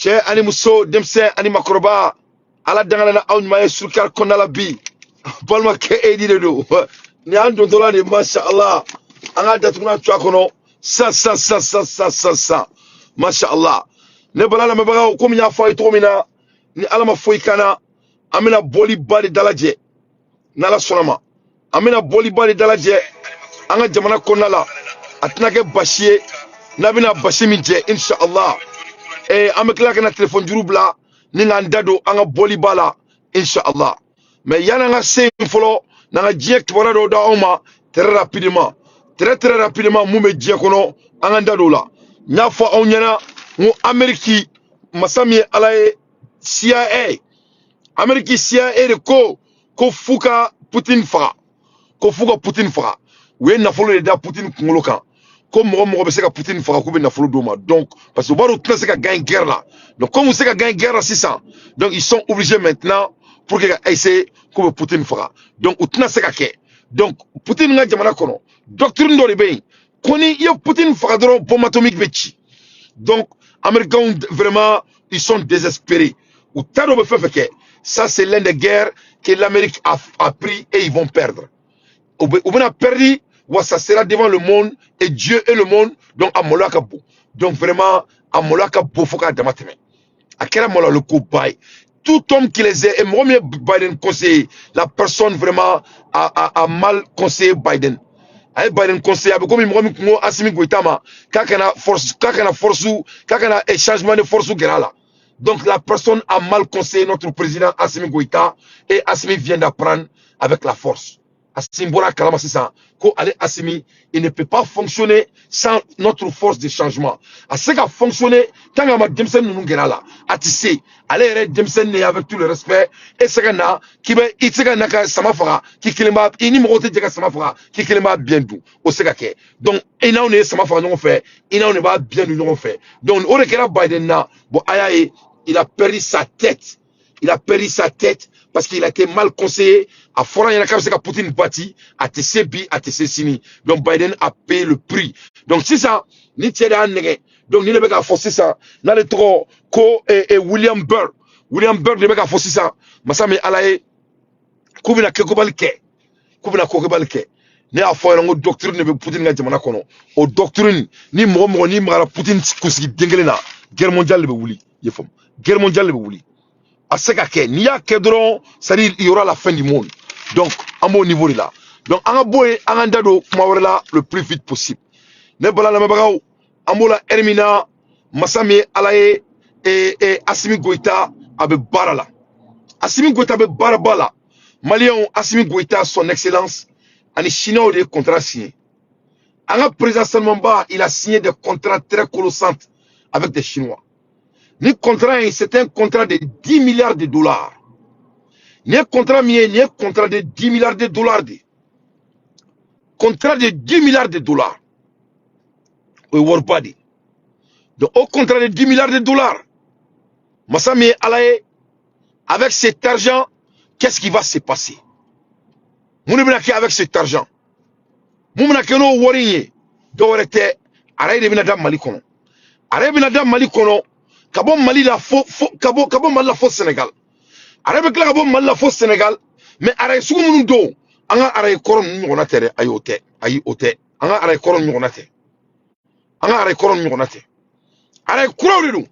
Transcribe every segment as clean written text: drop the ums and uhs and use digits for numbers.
Cɛ ani muso, denmisɛn ani makɔrɔba, Ala dangana na aw ɲuman ye surukari kɔnɔna la bi. Balimakɛ Edi de don nin y'an dontɔla de ye. Masha Allah, an ka datugulan to a kɔnɔ san san san san san san san. Masha Allah, ne bala lamɛnbagaw, komi n y'a fɔ a ye cogo min na, ni Ala ma foyi kan na, an bɛna bɔliba de dalajɛ. N'Ala sɔnna ma, an bɛna bɔliba de dalajɛ an ka jamana kɔnɔna la. A tɛna kɛ basi ye n'a bɛna basi min jɛ, insha Allah. An bɛ tila ka na telefɔni juru bila ni k'an da don an ka bɔliba la, insha Allah. Mais yanni an ka se yen fɔlɔ, n'an ka diɲɛ kibaruya dɔw d'aw ma très rapidement, très très rapidement. Mun bɛ diɲɛ kɔnɔ, an k'an da don o la. N y'a fɔ aw ɲɛna n ko Amérique, masa min ye Ala ye, CIA, Amérique CIA de ko f'u ka Poutine faga, ko f'u ka Poutine faga. U ye nafolo de da Poutine kunkolo kan, ko mɔgɔ mɔgɔ bɛ se ka Poutine faga, k'u bɛ nafolo d'u ma. Donc parce que u b'a dɔn u tɛna se ka gagner guerre la. Donc comme u se ka gagner guerre la sisan, donc ils sont obligés maintenant pour que ka essayer k'u bɛ Poutine faga. Donc u tɛna se ka kɛ. Donc Poutine ka jamana kɔnɔ, doctrine dɔ de bɛ yen ko ni i ye Poutine faga dɔrɔn, bombe atomique bɛ ci. Donc Américains, vraiment, ils sont désespérés. U t'a dɔn u bɛ fɛn fɛn kɛ. Ça, c'est l'un des guerres que l'Amérique a pris et ils vont perdre. U bɛna perdu wa, ça sera devant le monde et Dieu et le monde. Donc a maloya ka bon. Donc vraiment, a maloya ka bon fo k'a dama tɛmɛ. A kɛra maloya koba ye. Tout homme qui les est et mɔgɔ min ye Biden conseillé, la personne vraiment a mal conseillé Biden. A ye Biden conseillé, a bɛ komi mɔgɔ min kun ko Assimi Goïta ma k'a kana force, k'a kana force, k'a kana changement de force gɛrɛ a la. Donc la personne a mal conseillé notre président Assimi Goïta et Assimi vient d'apprendre avec la force. Assimi bɔra kalama sisan ko ale Assimi, il ne peut pas fonctionner sans notre force de changement. A se ka fonctionner tant que a ma denmisɛnnin ninnu gɛrɛ a la, a ti se. Ale yɛrɛ ye denmisɛnnin de ye, avec tout le respect. E se ka na k'i bɛ, i tɛ se ka na ka sama faga k'i kelen b'a, i ni mɔgɔw tɛ jɛ ka sama faga k'i kelen b'a biɲɛ dun, o se ka kɛ. Donc i n'anw de ye sama faga ɲɔgɔn fɛ, i n'anw de b'a biɲɛ dun ɲɔgɔn fɛ. Donc o de kɛra Biden na. Bon, a y'a ye, il a perdu sa tête, il a perdu sa tête parce qu'il a été mal conseillé. A fɔra ɲɛna k'a bɛ se ka Poutine bati, a tɛ se bi, a tɛ se sini. Donc Biden a payé le prix. Donc sisan ni cɛ de y'a nɛgɛ. Donc ni ne bɛ k'a fɔ sisan, n'ale tɔgɔ ko William Burr, William Burr de bɛ k'a fɔ sisan, masa min Ala ye, k'u bɛna kɛkobali kɛ, k'u bɛna kokobali kɛ. Ne y'a fɔ ɲɛna ko doctrine de bɛ Poutine ka jamana kɔnɔ. O doctrine, ni mɔgɔ mɔgɔ n'i magara Poutine kunsigi den kelen na, guerre mondiale de bɛ wuli. I ye faamu? Guerre mondiale de bɛ wuli. A se ka kɛ, n'i y'a kɛ dɔrɔn, c'est à dire il y aura la fin du monde. Donc an b'o niveau de la. Donc an ka bɔ yen, an k'an da don kuma wɛrɛ la le plus vite possible. Ne bala lamɛnbagaw, an b'o la ɛri min na, masa min ye Ala ye, Assimi Goïta a bɛ baara la. Assimi Goïta bɛ baaraba la. Maliyɛnw, Assimi Goïta, son excellence, ani Chinois de ye contrat signé. An ka président Sanumanba, il a signé des contrats très colossaux avec des Chinois. Ni contrat in, c'est un contrat de 10 milliards de dollars. Nin ye contrat min ye, nin ye contrat de 10 milliards de dollars de, contrat de 10 milliards de dollars, o ye wariba de. Donc au contrat de 10 milliards de dollars, masa min ye Ala ye, avec cet argent, qu'est-ce qui va se passer? Mun de bɛna kɛ avec cet argent? Mun bɛna kɛ n'o wari in ye? Dɔwɛrɛ tɛ, araye de bɛna da Mali kɔnɔ. Araye bɛna da Mali kɔnɔ ka bɔ Mali la fo ka bɔ Mali la fo Sénégal. Araye bɛ tila ka bɔ Mali la fo Sénégal. Mais araye sugu minnu don, an ka araye kɔrɔ ninnu ɲɔgɔnna tɛ dɛ. Ayi, o tɛ. Ayi, o tɛ. An ka araye kɔrɔ ninnu ɲɔgɔnna tɛ. An ka araye kɔrɔ ninnu ɲɔgɔnna tɛ. Araye kuraw de don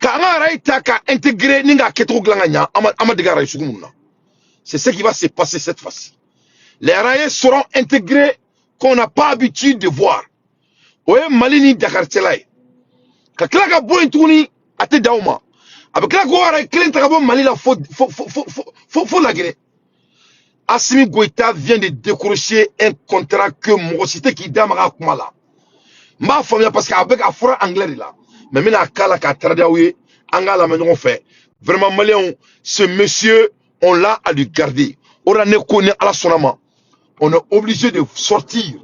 ka an ka araye ta ka intégrer ni k'a kɛcogo dilan ka ɲa. An ma dege araye sugu minnu na, c'est ce qui va se passer cette fois-ci. Les rails seront intégrés qu'on n'a pas habitude de voir. O ye Mali ni Dakar cɛla ye. Ka tila ka bɔ yen tuguni, a tɛ dan o ma, a bɛ tila k'o araye kelen ta ka bɔ Mali la fo fo fo fo fo fo Laginɛ. Assimi Goïta vient de décrocher un contrat que mɔgɔ si tɛ k'i da maga a kuma la. N b'a faamuya parce que a bɛ ka fɔra anglais de la, mais n bɛna k'a la k'a traduire aw ye, an k'a lamɛn ɲɔgɔn fɛ. Vraiment maliyɛnw, ce monsieur, on l'a à lui garder. O de la ne ko ni Ala sɔnna ma, on est obligé de sortir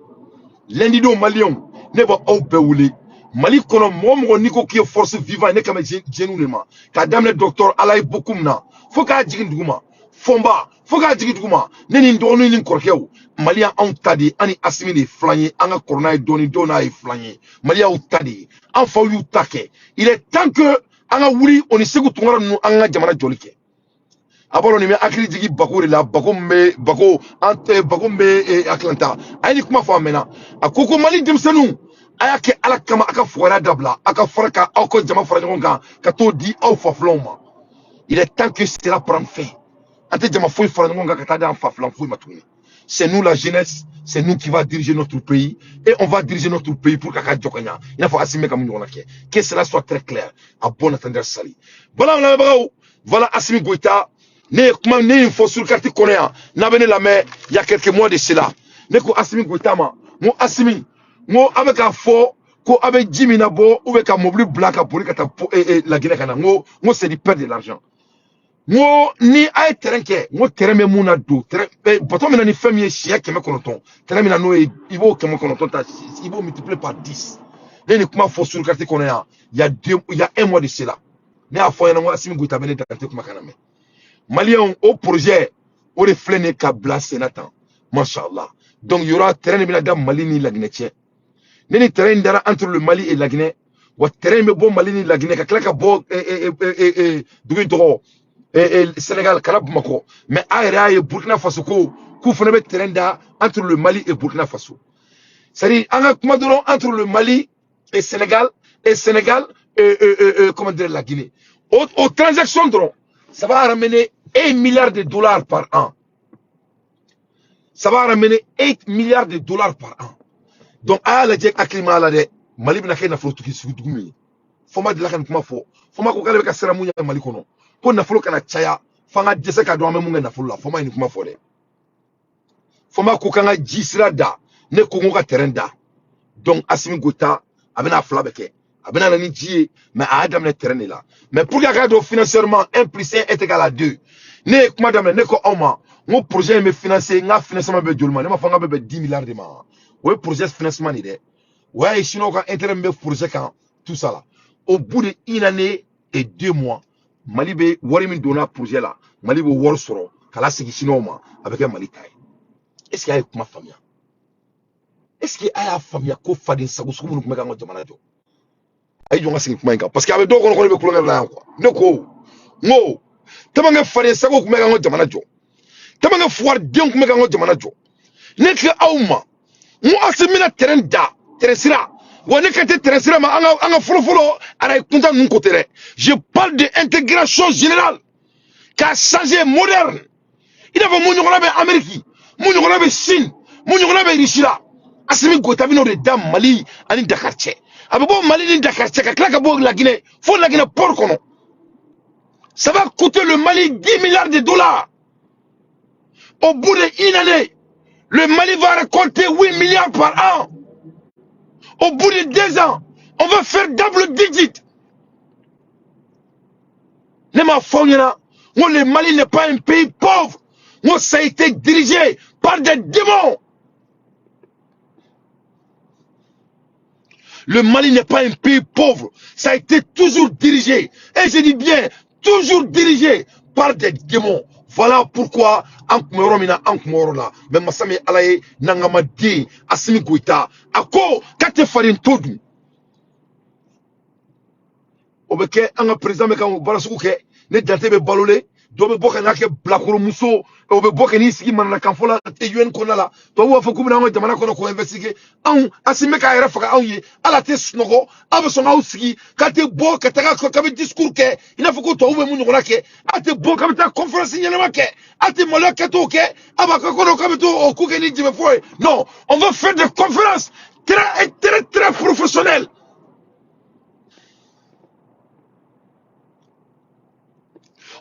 lundi don. Maliyɛnw, ne b'aw bɛɛ wele. Mali kɔnɔ, mɔgɔ mɔgɔ n'i ko k'i ye force vivant, ne kan bɛ jeunes de ma, k'a daminɛ docteur Alayi Bokum na fo k'a jigin dugu ma, Fɔnba fo k'a jigin dugu ma. Ne ni n dɔgɔninw ni n kɔrɔkɛw, Mali y'anw ta de ye. An ni Asimi de ye filan ye. An ka kɔrɔ n'a ye dɔɔni, dɔw n'a ye filan ye. Mali y'aw ta de ye, an faw y'u ta kɛ. Il est temps que An ka wuli o ni Segu Tunkara ninnu, an ka jamana jɔli kɛ. A b'a dɔn nin bɛ hakili jigin Bako de la. Bako min bɛ Bako, an tɛ Bako min bɛ Atlanta, a ye nin kuma fɔ a mɛnna. A ko ko Mali denmisɛnninw, a y'a kɛ Ala kama, a ka fugariya dabila, a ka fara ka aw ka jama fara ɲɔgɔn kan ka t'o di aw fafilanw ma. Il est temps que cela prenne fin. An tɛ jama foyi fara ɲɔgɔn kan ka taa di an fafilan foyi ma tuguni. C'est nous la jeunesse, c'est nous qui va diriger notre pays et on va diriger notre pays pour k'a ka jɔ ka ɲa, i n'a fɔ Asimi bɛ ka mun ɲɔgɔnna kɛ. Que cela soit très clair. À bon entendeur, salut. Voilà lamɛnbagaw, voilà Asimi Goïta. Ne ye kuma ne ye nin fɔ sur carte kɔnɔ yan, n'a bɛ ne lamɛn, il y a quelques mois de cela, ne ko Asimi Goïta ma, n ko Asimi, n ko a bɛ k'a fɔ ko a bɛ ji min na bɔ ou bien ka mobili bila ka boli ka taa Laginɛ ka na, n ko c'est du perdre de l'argent. N ko ni a ye terrain kɛ, n ko terrain bɛ mun na don, terrain bateau min na ni fɛn min ye siɲɛ 900, terrain min na n'o ye, i b'o 900 ta, i b'o multiplier par 10. Ne ye nin kuma fɔ sur carte kɔnɔ yan, il y a deux, il y a un mois de cela, ne y'a fɔ ɲɛna, n ko Asimi Goïta bɛ ne dante kuma kana mɛn. Maliyɛnw, o projet o de filɛ nin ye ka bila sen na tan, mashallah. Donc il y aura terrain de bɛna da Mali ni Laginɛ cɛ. Ne ni terrain in dara entre le Mali et la Guinée, wa terrain in bɛ bɔ Mali ni Laginɛ ka tila ka bɔ dugu in tɔgɔ, Sénégal ka na Bamakɔ. Mais a yɛrɛ y'a ye Burkina Faso ko k'u fana bɛ terrain da entre le Mali et Burkina Faso. C'est à dire an ka kuma dɔrɔn, entre le Mali et Sénégal et Sénégal et comment dire, la Guinée, o transaction dɔrɔn, ça va ramener 1 milliard de dollars par an. Ça va ramener 8 milliards de dollars par an. Donc a y'a lajɛ hakili ma la dɛ, Mali bɛna kɛ nafolotigi sugu dugu min ye. Fo ma delila ka nin kuma fɔ, fo ma ko k'ale bɛ ka siran mun ɲɛ Mali kɔnɔ, ko nafolo kana caya f'an ka dɛsɛ ka dɔn an bɛ mun kɛ nafolo la. Fo ma ye nin kuma fɔ dɛ. Fo ma ko k'an ka ji sira da, ne ko n ko ka terrain da. Donc Asimi Goïta a bɛna fila bɛɛ kɛ, a bɛna na ni ji ye, mais a y'a daminɛ terrain de la. Mais pour que a k'a dɔn financièrement, 1 plus 1 est égal à 2. Ne ye kuma daminɛ, ne ko aw ma, n ko projet in bɛ financer, n ka financement bɛ joli ma? Ne ma fɔ n k'a bɛ bɛn 10 milliards de ma. O ye projet financement de dɛ. O y'a ye chinois ka intérêt min bɛ projet kan, tout ça là. Au bout de une année et 2 mois, Mali bɛ wari min donna projet la, Mali bɛ wari sɔrɔ k'a lasegin chinois ma, a bɛ kɛ Mali ta ye. Est ce que a ye kuma faamuya? Est ce que a y'a faamuya ko faden sago sugu minnu tun bɛ k'an ka jamana jɔ? A ye jɔn ka segin kuma in kan, parce que a bɛ dɔw kɔnɔ ko ne bɛ kulonkɛ la yan quoi. Ne ko n ko tamankɛ faden sago tun bɛ k'an ka jamana jɔ, tamankɛ fuwaridenw tun bɛ k'an ka jamana jɔ. Ne tile aw ma, n ko Asimi bɛna terrain da, terrain sira wa. Ne ka tɛ terrain sira ma, an ka fɔlɔ fɔlɔ arayi kunta ninnu ko tɛ dɛ. Je parle de intégration générale k'a changer moderne, i n'a fɔ mun ɲɔgɔnna bɛ Amérique, mun ɲɔgɔnna bɛ Chine, mun ɲɔgɔnna bɛ Russie la. Asimi Goïta bɛn'o de da Mali ani Dakar cɛ. A bɛ bɔ Mali ni Dakar cɛ ka tila ka bɔ Laginɛ fo Laginɛ port kɔnɔ. Ça va coûter le Mali 10 milliards de dollars. Au bout d'une année, le Mali va récolter 8 milliards par an. Au bout de 2 ans, on va faire double digit. Ne m'a fɔ ɲɛna, n ko le Mali n'est pas un pays pauvre. N ko ça a été dirigé par des démons. Le Mali n'est pas un pays pauvre. Ça a été toujours dirigé. Et je dis bien, toujours dirigé par des démons. Voilà pourquoi an kun bɛ yɔrɔ min na, an kun bɛ yɔrɔ la. Mais masa min Ala ye n'an den Asimi Goïta, a ko k'a tɛ faden to dun. O bɛ kɛ an ka président bɛ ka o baara sugu kɛ. Ne dante bɛ balolen, dɔ bɛ bɔ ka n'a kɛ bilakoromuso, o bɛ bɔ ka n'i sigi mananakan fɔ la UN kɔnɔna la. Tubabuw b'a fɔ k'u bɛna an ka jamana kɔnɔ k'o investiguer. Anw Asimi bɛ k'a yɛrɛ faga anw ye, ala tɛ sunɔgɔ, aw bɛ sɔn k'aw sigi k'a tɛ bɔ ka taga k'a bɛ discours kɛ i n'a fɔ ko tubabuw bɛ mun ɲɔgɔnna kɛ. A tɛ bɔ k'a bɛ taa conférence ɲɛnama kɛ, a tɛ maloya kɛcogo kɛ, a b'a ka kɔnɔ k'a bɛ t'o ko kɛ ni jɛmɛfɔ ye. Non, on va faire des conférences très très très professionnelles.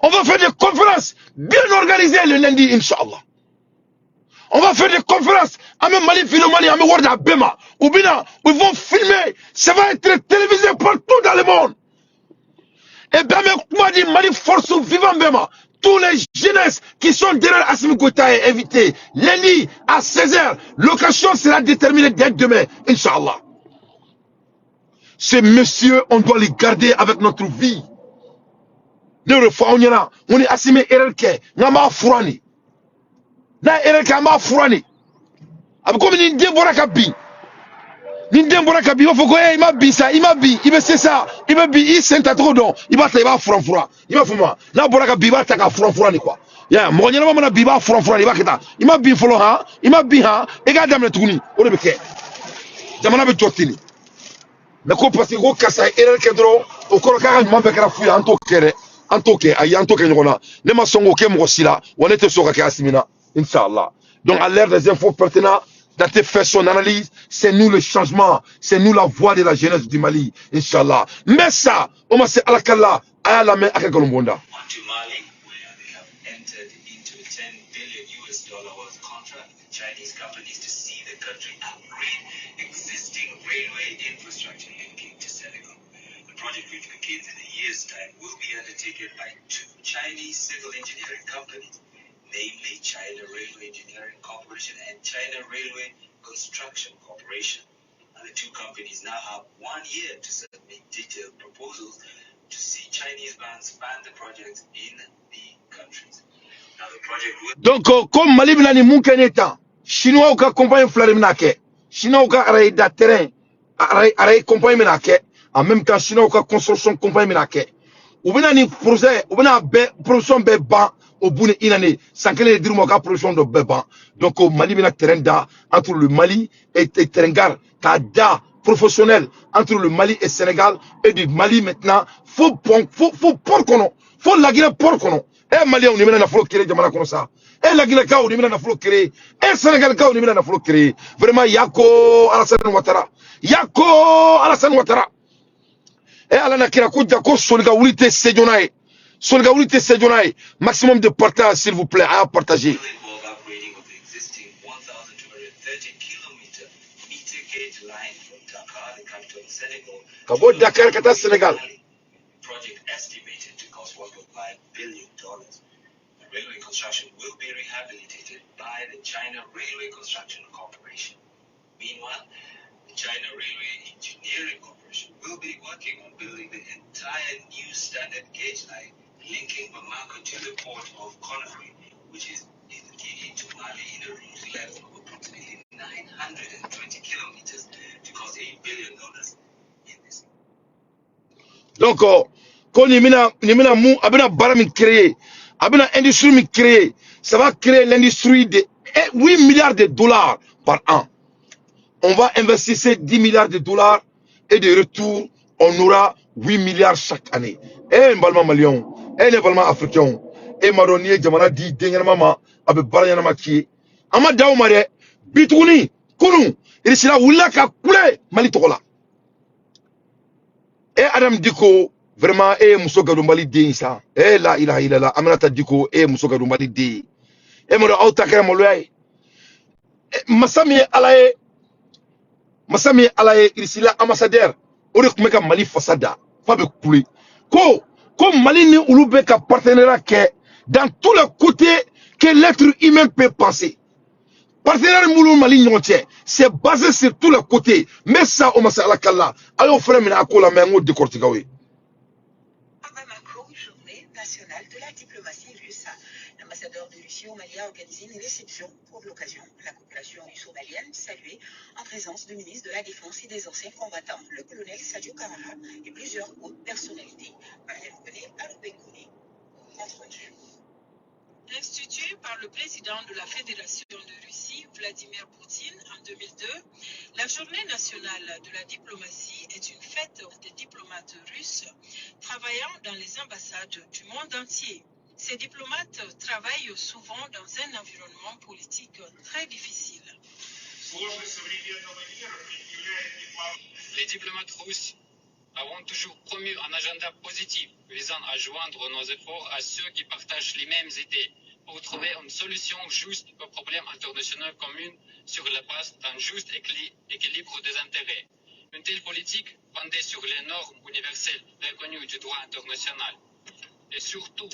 On va faire des conférences bien organisées le lundi, Inch'Allah. On va faire des conférences. Avec Mali, Filo Mali, avec Warda Bema. Ou bien, ils vont filmer. Ça va être télévisé partout dans le monde. Et bien, mais dit Mali Force Vivant Bema. Tous les jeunesses qui sont derrière Assimi Goïta est invité. Lundi à 16h. Location sera déterminée dès demain, Inch'Allah. Ces messieurs, on doit les garder avec notre vie. Ne y'o de fɔ aw ɲɛna, n ko ni Asimi erreur kɛ, n k'an b'a furan de. N'a ye erreur kɛ, an b'a furan de. A bɛ komi ni den bɔra ka bin. Ni den bɔra ka bin, i b'a fɔ ko e, i ma bin sa, i ma bin, i bɛ se sa, i bɛ bin, i sen tacogo dɔn, i b'a ta, i b'a furan furan. I b'a faamu wa? N'a bɔra ka bin, i b'a ta k'a furan furan de quoi. Ya mɔgɔ ɲɛnama mana bin, i b'a furan furan de, i b'a kɛ tan. I ma bin fɔlɔ han, i ma bin han, i k'a daminɛ tuguni. O de bɛ kɛ, jamana bɛ jɔ ten de. Mais ko parce que ko karisa ye erreur kɛ dɔrɔn, o kɔrɔ k'a ka ɲuman bɛɛ kɛra fu ye. An t'o kɛ dɛ, an t'o kɛ, ayi, an t'o kɛ ɲɔgɔn na. Ne ma sɔn k'o kɛ mɔgɔ si la, wa ne tɛ sɔn ka kɛ Asimi na, inchallah. Donc, à l'ère des infos pertinentes, Date fait son analyse, c'est nous le changement, c'est nous la voix de la jeunesse du Mali, inchallah. Mais ça, on m'a se ala kala, a y'a lamɛn a ka nkalon bonda. On to Mali, where they have entered into a 10 billion US dollar worth contract with Chinese companies to see the country upgrade existing railway infrastructure linking to Senegal. The project, which begins in a year's time, will be undertaken by two Chinese civil engineering companies, namely China Railway Engineering Corporation and China Railway Construction Corporation. And the two companies now have 1 year to submit detailed proposals to see Chinese banks fund the projects in the countries. Now, the project will Donc ko Mali bɛna nin mun kɛ ne tan, Chinois ka compagnie fila de bɛna kɛ. Chinois ka rail da train, rail compagnie bɛna kɛ, en même temps Chinois ka construction compagnie bɛna kɛ. U bɛna nin projet, u bɛna bɛɛ production bɛɛ ban au bout d'une année. San kelen de dir'u ma, u ka production dɔ bɛɛ ban. Donc Mali bɛna train da entre le Mali et train gare k'a da professionnel entre le Mali et Sénégal, et du Mali maintenant fo pont, fo port kɔnɔ, fo Laginɛ port kɔnɔ. E Maliyɛnw, nin bɛna nafolo créer jamana kɔnɔ sa. E Laginɛkaw, nin bɛna nafolo créer. E Sénégalikaw, nin bɛna nafolo créer. Vraiment, yako Alassane Ouattara, yako Alassane Ouattara. E ala na kira ko ja ko soli ka wuli tɛ se joona ye, soli ka wuli tɛ se joona ye. Maximum de partage, s'il vous plaît, a y'a partager. Will involve upgrading of the existing 1,230 kilometer meter gauge line from Dakar, the capital of Senegal, Ka bɔ Dakar ka taa Sénégal. Mali. Project estimated to cost $1.5 billion. The railway construction will be rehabilitated by the China Railway Construction Corporation. Meanwhile, the China Railway Engineering Corporation will be working on building the entire new standard gauge line linking Bamako to the port of Conakry, which is in Guinea, to Mali in a route length of approximately 920 kilometers to cost $8 billion in this. Donc ko nin bɛna mun, a bɛna baara min créer, a bɛna industrie min créer, ça va créer l'industrie de 8 milliards de dollars par an. On va investir ces 10 milliards de dollars et de retour, on aura 8 milliards chaque année. Eh, n balima maliyɛnw, eh, ne balima africains, e m'a dɔn n'i ye jamana di den ɲɛnama ma, a bɛ baara ɲɛnama k'i ye. An ma dan o ma dɛ, bi tuguni, kunun Irisila wulila ka kule Mali tɔgɔ la. E Adam Diko, vraiment, e ye muso gadonbali den ye sa. E la ilaha illallah, Aminata Diko, e ye muso gadonbali den ye. E ma dɔn aw ta kɛra maloya ye. Masa min ye Ala ye, masa min ye Ala ye, Irisila ambassadeur o de tun bɛ ka Mali fasa da f'a bɛ kule ko Mali ni olu bɛ ka partenariat kɛ dans tous les côtés que l'être humain peut penser. Partenaire minnu Mali ɲɔgɔn cɛ, c'est basé sur tous les côtés. Mais ça, o ma se Ala kala, a y'o fɛnɛ minɛ a ko la, mais n k'o décortiquer aw ye. À Bamako, journée nationale de la diplomatie russe. L'ambassadeur de Russie au Mali a organisé une réception pour l'occasion. La coopération russo-malienne saluée en présence du ministre de la Défense et des anciens combattants, le colonel Sadio Kamara, et plusieurs autres personnalités. Marianne Koné, Aloubé Koné, compte rendu. Instituée par le président de la Fédération de Russie, Vladimir Poutine, en 2002, la Journée nationale de la diplomatie est une fête des diplomates russes travaillant dans les ambassades du monde entier. Ces diplomates travaillent souvent dans un environnement politique très difficile. Сложность современного мира предъявляет немало Les diplomates russes avons toujours promu un agenda positif visant à joindre nos efforts à ceux qui partagent les mêmes idées pour trouver une solution juste aux problèmes internationaux communs sur la base d'un juste équilibre des intérêts. Une telle politique, fondée sur les normes universelles reconnues du droit international et surtout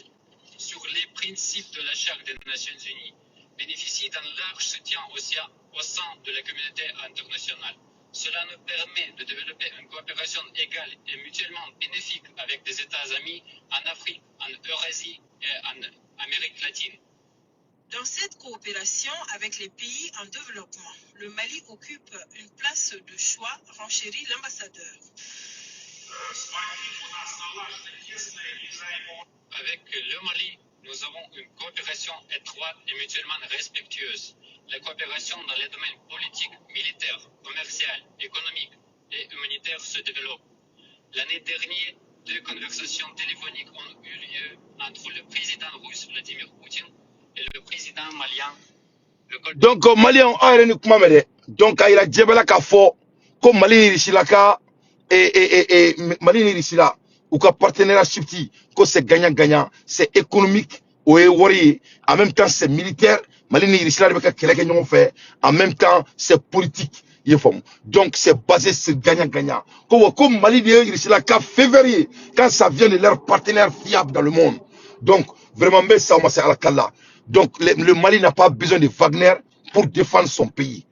sur les principes de la Charte des Nations Unies, bénéficie d'un large soutien aussi au sein de la communauté internationale. Cela nous permet de développer une coopération égale et mutuellement bénéfique avec des États amis en Afrique, en Eurasie et en Amérique latine. Dans cette coopération avec les pays en développement, le Mali occupe une place de choix, renchérit l'ambassadeur. Avec le Mali, nous avons une coopération étroite et mutuellement respectueuse. La coopération dans les domaines politiques, militaires, commercial, économique et humanitaire se développe. L'année dernière, 2 conversations téléphoniques ont eu lieu entre le président russe Vladimir Poutine et le président malien. Donc malien aw yɛrɛ ni kuma mɛn dɛ. Donc a yira diɲɛ bɛɛ la k'a fɔ ko Mali ni Russie la ka Mali ni Russie la u ka partenariat subtil ko c'est gagnant-gagnant, c'est économique, o ye wari ye, en même temps c'est militaire. Mali ni Russie la de bɛ ka kɛlɛ kɛ ɲɔgɔn fɛ, en même temps c'est politique, i ye faamu. Donc c'est basé sur gagnant-gagnant. Ko wa ko Mali de ye Russie la ka faveur ye quand ça vient de leur partenaire fiable dans le monde. Donc vraiment n bɛ sa o ma se Ala kala. Donc le Mali n'a pas besoin de Wagner pour défendre son pays.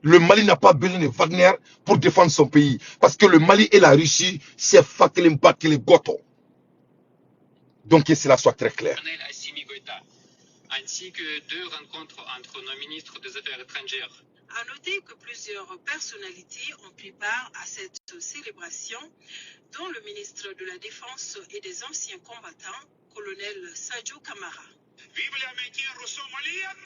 Le Mali n'a pas besoin de Wagner pour défendre son pays. Parce que le Mali et la Russie, c'est Fakele Bakele Goto. Donc que cela soit très clair. Colonel Assimi Goïta, ainsi que 2 rencontres entre nos ministres des Affaires étrangères. À noter que plusieurs personnalités ont pris part à cette célébration, dont le ministre de la Défense et des anciens combattants, colonel Sadio Camara. Vive l'amitié russo-malienne.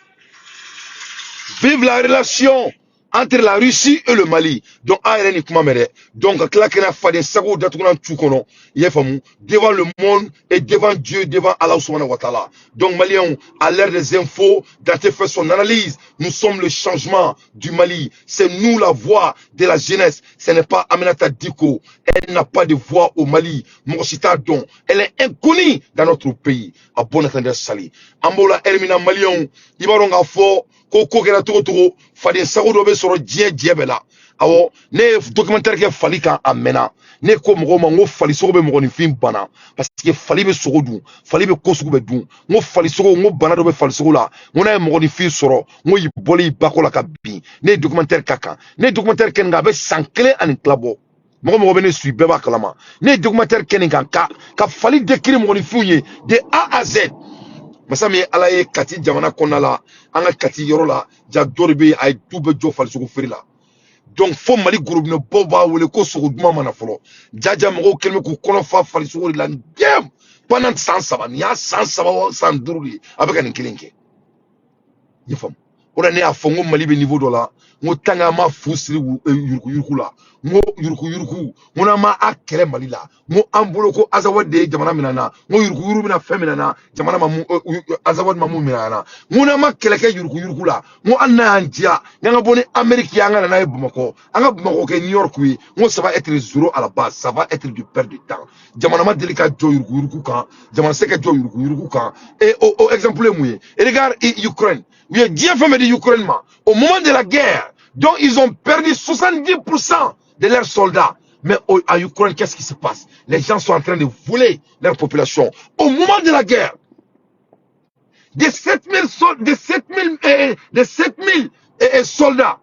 Vive la relation entre la Russie et le Mali. Donc, a yɛrɛ ni kuma mɛn dɛ. Donc, ka tila kɛnɛ faden sago datugulan tu kɔnɔ. I y'a faamu, devant le monde et devant Dieu, devant Allah subhanahu wa ta'ala. Donc, Maliens, à l'ère des infos, Dante fait son analyse. Nous sommes le changement du Mali. C'est nous la voix de la jeunesse. Ce n'est pas Aminata Dicko. Elle n'a pas de voix au Mali. Mɔgɔ si t'a dɔn. Elle est inconnue dans notre pays. À bon entendeur, sali. An b'o la Hermina Maliens, i b'a dɔn k'a fɔ ko ko kɛra cogo cogo, faden sago dɔ bɛ sɔrɔ diɲɛ jɛ bɛɛ la. Awɔ, ne ye documentaire kɛ fali kan a mɛnna. Ne ko mɔgɔw ma n ko fali sogo bɛ mɔgɔninfin bana, parce que fali bɛ sogo dun, fali bɛ ko sugu bɛ dun. N ko fali sogo, n ko bana dɔ bɛ fali sogo la, n ko n'a ye mɔgɔninfin sɔrɔ, n ko y'i bɔlen i bakɔ la ka bin. Ne ye documentaire k'a kan, ne ye documentaire kɛ nin kan, a bɛ san 1 ani tila bɔ. Mɔgɔ mɔgɔ bɛ ne suit bɛɛ b'a kalama. Ne ye documentaire kɛ nin kan ka fali décrire mɔgɔninfinw ye de A à Z. Masa min ye Ala ye Kati jamana kɔnɔna la, an ka Kati yɔrɔ la, ja dɔ de bɛ yen, a ye du bɛɛ jɔ falisogo feere la. Donc fo Mali gorobinɛbaw b'a wele ko sogo duman mana fɔlɔ. Jaja mɔgɔw kɛlen bɛ k'u kɔnɔ fa falisogo de la gɛm pendant san 3, nin y'a san 3 wa san 5 de ye a bɛ ka nin kelen kɛ. I y'a faamu? O la ne y'a fɔ n ko Mali bɛ niveau dɔ la, n ko tant que an ma fu siri yuruku yuruku la, n ko yuruku yuruku, n ko n'an ma a kɛlɛ Mali la, n ko an bolo ko Azawad de ye jamana minɛ an na, n ko yuruku yuruku bɛna fɛn minɛ an na, jamana ma mun, Azawad ma mun minɛ an na, n ko n'an ma kɛlɛ kɛ yuruku yuruku la, n ko hali n'a y'an diya, n'an ka bɔ ni Amérique ye, an ka na n'a ye Bamakɔ, an ka Bamakɔ kɛ New York ye, n ko ça va être zéro à la base, ça va être du perte de temps. Jamana ma deli ka jɔ yuruku yuruku kan, jamana se ka jɔ yuruku yuruku kan. Et o exemple ye mun ye? Regarde Ukraine, u ye diɲɛ fɛn bɛɛ di Ukraine ma au moment de la guerre. Donc ils ont perdu 70% de leurs soldats. Mais en Ukraine, qu'est-ce qui se passe? Les gens sont en train de voler leur population. Au moment de la guerre, de 7000 de 7000 soldats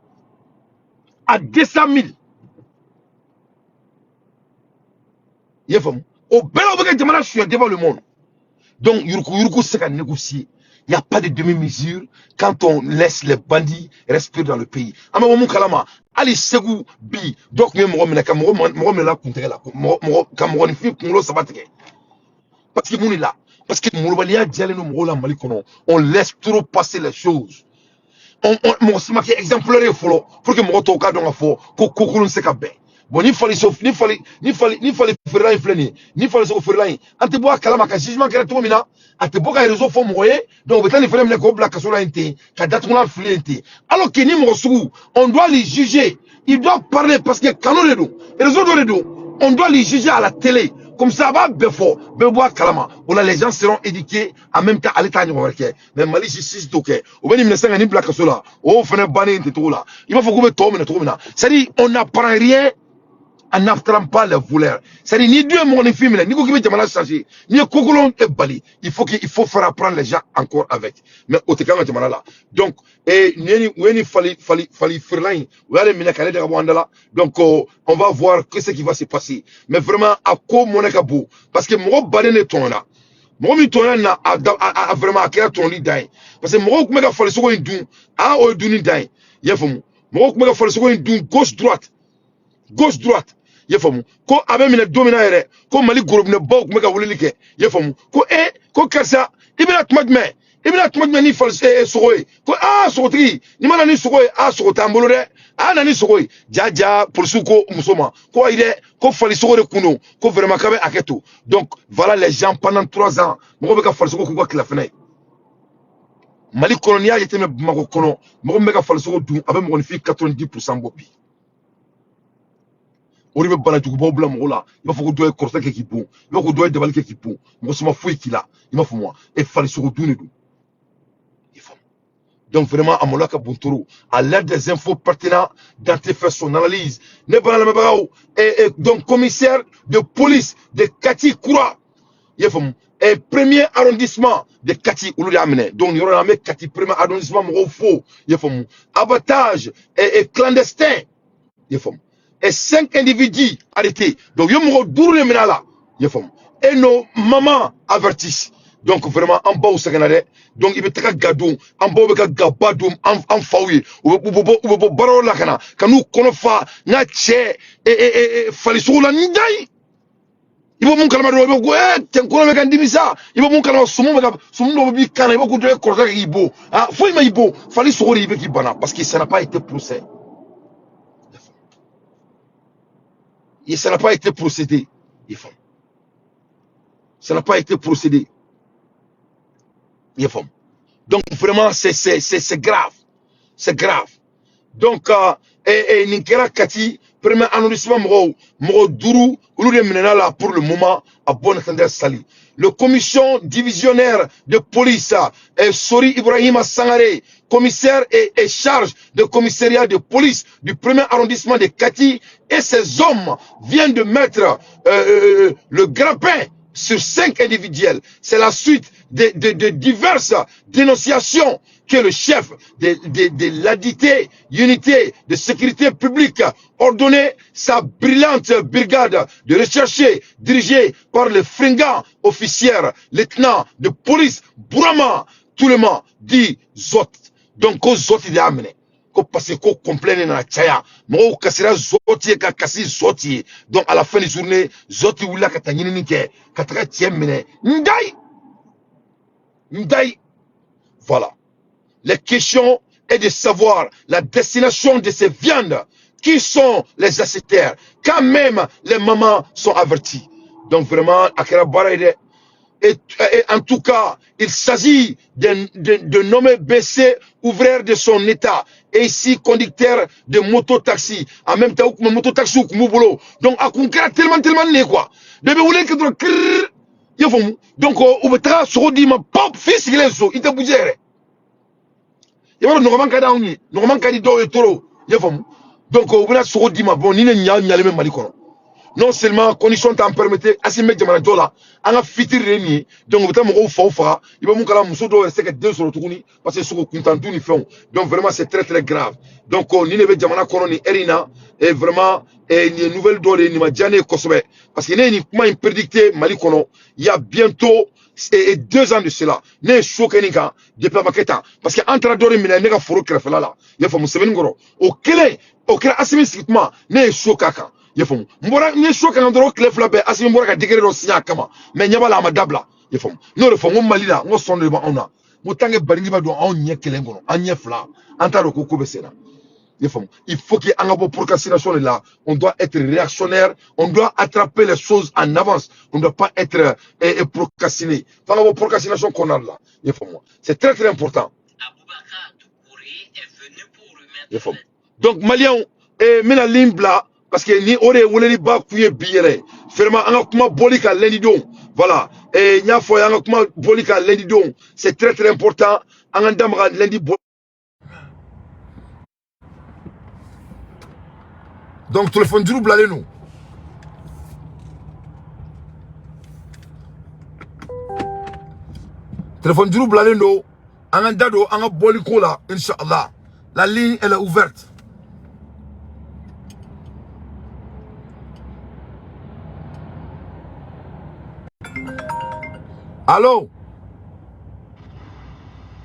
à 200 000. I y'a faamu? O bɛɛ la, o bɛ kɛ jamana suɲɛ devant le monde. Donc yuruku yuruku se ka négocier. Il n'y a pas de demi-mesure quand on laisse les bandits respirer dans le pays. An bɛ bɔ mun kalama? Hali Segu bi dɔ tun ye mɔgɔ minɛ ka mɔgɔ mɔgɔ minɛ la kuntigɛ la, mɔgɔ mɔgɔ ka mɔgɔninfin kunkolo 3 tigɛ. Parce que mun de la? Parce que molobaliya diyalen don mɔgɔw la Mali kɔnɔ. On laisse trop passer les choses. On mɔgɔ si ma kɛ exemplaire ye fɔlɔ pour que mɔgɔ tɔw k'a dɔn k'a fɔ ko ko kolon tɛ se ka bɛn. Bon, ni fali so ni fali ni fali ni fali feerela in filɛ nin ye, ni fali sogo feerela in, an tɛ bɔ a kalama ka jugement kɛra cogo min na, a tɛ bɔ ka réseau fɔ mɔgɔ ye. Donc u bɛ taa nin fɛnɛ minɛ k'o bila kaso la yen ten, ka datugulan fili yen ten. Alors que ni mɔgɔ sugu, on doit les juger, il doit parler, parce que kanu de don, réseau dɔ de don, on doit les juger à la télé. Comme ça, a b'a bɛɛ fɔ, bɛɛ bɛ bɔ a kalama. O la les gens seront éduqués en même temps, ale t'a ɲɔgɔn wɛrɛ kɛ. Mais Mali justice t'o kɛ. U bɛ nin minɛ sisan ka nin bila kaso la, o fɛnɛ bannen ten cogo la. I b'a fɔ k'u bɛ tɔw minɛ cogo min na. C'est-à-dire, on n'apprend rien en n'attrapant pas les voleurs. C'est-à-dire, ni Dieu mɔgɔninfin minɛ, n'i ko k'i bɛ jamana changer, n'i ye kokolon e bali, il faut faire apprendre les gens encore avec. Mais o tɛ k'an ka jamana la. Donc, nin ye nin, u ye nin fali fali fali feerela in, u y'ale minɛ k'ale da ka bɔ an da la. Donc, on va voir ce qui va se passer. Mais vraiment, a ko mɔnɛ ka bon, parce que mɔgɔ baden de tɔɲɔna. Mɔgɔ min tɔɲɔna nin na, a vraiment a kɛra tɔɲɔli dan ye, parce que mɔgɔw tun bɛ ka falisogo in dun, a o ye dunni dan ye. I y'a faamu? Mɔgɔw tun bɛ ka falisogo in dun gauche droite, gauche droite. I y'a faamu? Ko a bɛ minɛ don min na yɛrɛ, ko Mali gorobinɛbaw tun bɛ ka weleli kɛ. I y'a faamu? Ko e ko karisa, i bɛna tuma jumɛn? I bɛna tuma jumɛn ni fali sogo ye? Ko aa sogotigi, n'i ma na ni sogo ye, aa sogo t'an bolo dɛ. A na ni sogo ye. Ja ja, polisiw ko muso ma ko ayi dɛ, ko fali sogo de kun don, ko vraiment k'a bɛ hakɛ to. Donc voilà les gens, pendant 3 ans, mɔgɔw bɛ ka fali sogo k'u ka tilafana ye Mali kɔnɔ. N'i y'a jateminɛ Bamakɔ kɔnɔ, mɔgɔ min bɛ ka fali sogo dun, a bɛ mɔgɔninfin 90% bɔ bi. O de bɛ bana jugubaw bila mɔgɔ la. I b'a fɔ ko dɔ ye kɔrɔtɛ kɛ k'i bon, i b'a fɔ ko dɔ ye dabali kɛ k'i bon, mɔgɔ si ma foyi k'i la. I m'a faamu wa? E fali sogo dun de don. I faamu? Donc vraiment, a maloya ka bon trop. À l'aide des infos pertinentes, Dante fait son analyse. Ne bana lamɛnbagaw, donc commissaire de police de Kati Kura, i y'a faamu, et premier arrondissement de Kati, olu de y'a minɛ. Donc nin yɔrɔ la, an bɛ Kati premier arrondissement mɔgɔw fo. I y'a faamu? Abattage et clandestin, i y'a faamu, et 5 individus arrêtés. Donc u ye mɔgɔ 5 de minɛ a la. I y'a faamu? Et nos mamans avertissent. Donc vraiment, an baw sɛgɛnna dɛ. Donc i bɛ taga ga don, an baw bɛ ka gaba don an faw ye. U bɛ bɔ baarayɔrɔ la ka na ka n'u kɔnɔ fa n ka cɛ falisogo la n da ye. I bɛ mun kalama dɔrɔn, i bɛ ko cɛ n kɔnɔ bɛ ka n dimi sa. I bɛ mun kalama, sumu bɛ ka sumu dɔ b'i kan na, i b'a ko dɔ ye kɔrɔtɛ kɛ k'i bon. Ah, foyi ma i bon, fali sogo de i bɛ k'i bana, parce que ça n'a pas été procès. Et ça n'a pas été procédé. Ça n'a pas été procédé. Donc vraiment, c'est grave. C'est grave. Donc, et nin kɛra Kati premier arrondissement, mɔgɔw mɔgɔ 5 olu de minɛna la pour le moment. À bon entendeur, salut. Le commission divisionnaire de police Sori Ibrahima Sangaré, commissaire et charge de commissariat de police du premier arrondissement de Kati, et ses hommes viennent de mettre le grappin sur 5 individuels. C'est la suite de diverses dénonciations que le chef de l'adité unité de sécurité publique ordonnait sa brillante brigade de recherche dirigée par le fringant officier lieutenant de police Bourama Touleman dit Zot. Donc ko Zot de y'a minɛ, ko parce que ko complet nana caya, mɔgɔw kasira Zot ye ka kasi Zot ye. Donc à la fin de journée, Zot wulila ka taa ɲinini kɛ ka taga cɛ minɛ. Ndayi ndayi. Voilà. La question est de savoir la destination de ces viandes. Qui sont les acheteurs? Quand même les mamans sont averties. Donc vraiment, a kɛra baara ye dɛ. Et en tout cas, il s'agit de nommer BC ouvrier de son état et ici conducteur de moto-taxi. En même temps, moto-taxi ou bolo. Donc, a kun kɛra tellement tellement ne quoi. De bɛ wele kɛ dɔrɔn kirrrr. I y'a faamu? Donc, u bɛ taga sogo d'i ma, pop, f'i sigilen so, i tɛ bouger yɛrɛ. I b'a dɔn, nɔgɔman ka di anw ye, nɔgɔman ka di dɔw ye trop. I y'a faamu? Donc, u bɛna sogo d'i ma. Bon, ni ne ɲa ɲalen bɛ Mali kɔnɔ. Non seulement condition t'an permettre, Assimi bɛ jamana jɔ la, an ka fitiri de ye nin ye. Donc u bɛ taa mɔgɔw faw faga. I bɛ mun kala, muso dɔw yɛrɛ tɛ se ka den sɔrɔ tuguni, parce que sogo kuntan dun ni fɛnw. Donc vraiment, c'est très très grave. Donc nin de bɛ jamana kɔnɔ nin heure in na. Et vraiment, nin ye nouvelle dɔ de ye, nin ma diya ne ye kosɛbɛ, parce que ne ye nin kuma in prédicté Mali kɔnɔ il y a bientôt et 2 ans de cela. Ne ye so kɛ nin kan depuis, a ma kɛ tan, parce que an taara dɔ de minɛ ne ka foro kɛrɛfɛla la. I y'a faamu? Sɛbɛnni kɔrɔ, o kelen o kɛra Assimi sigi kuma, ne ye so k'a kan. I y'a faamu? N bɔra, n ye so kan dɔrɔn, tile 2 bɛɛ Assimi bɔra ka degré dɔ signé a kama, mais ɲɛ b'a la, a ma dabila. I y'a faamu? N'o de fɔ, n ko Mali la, n ko sɔn de b'anw na. N ko tant que barinji bɛ don anw ɲɛ kelen kɔnɔ, an ɲɛ fila, an t'a dɔn ko ko bɛ sen na. I y'a faamu? Il faut que an ka bɔ procrastination de la. On doit être réactionnaire, on doit attraper les choses en avance, on ne doit pas être procrastiné. F'an ka bɔ procrastination kɔnɔna de la. I y'a faamu? C'est très très important. Aboubacar Doucouré est venu pour I y'a remettre faamu? Donc Maliyɛnw, n bɛna ligne bila, parce que ni o de ye weleliba kun ye bi yɛrɛ. Vraiment, an ka kuma bɔli kan lundi don. Voilà, n y'a fɔ ye, an ka kuma bɔli kan lundi don, c'est très très important. An ka da maga lundi bɔ. Donc téléphone juru bilalen don. Téléphone juru bilalen don. An ka da don an ka bɔli ko la, inshallah. La ligne, elle est ouverte. Allo?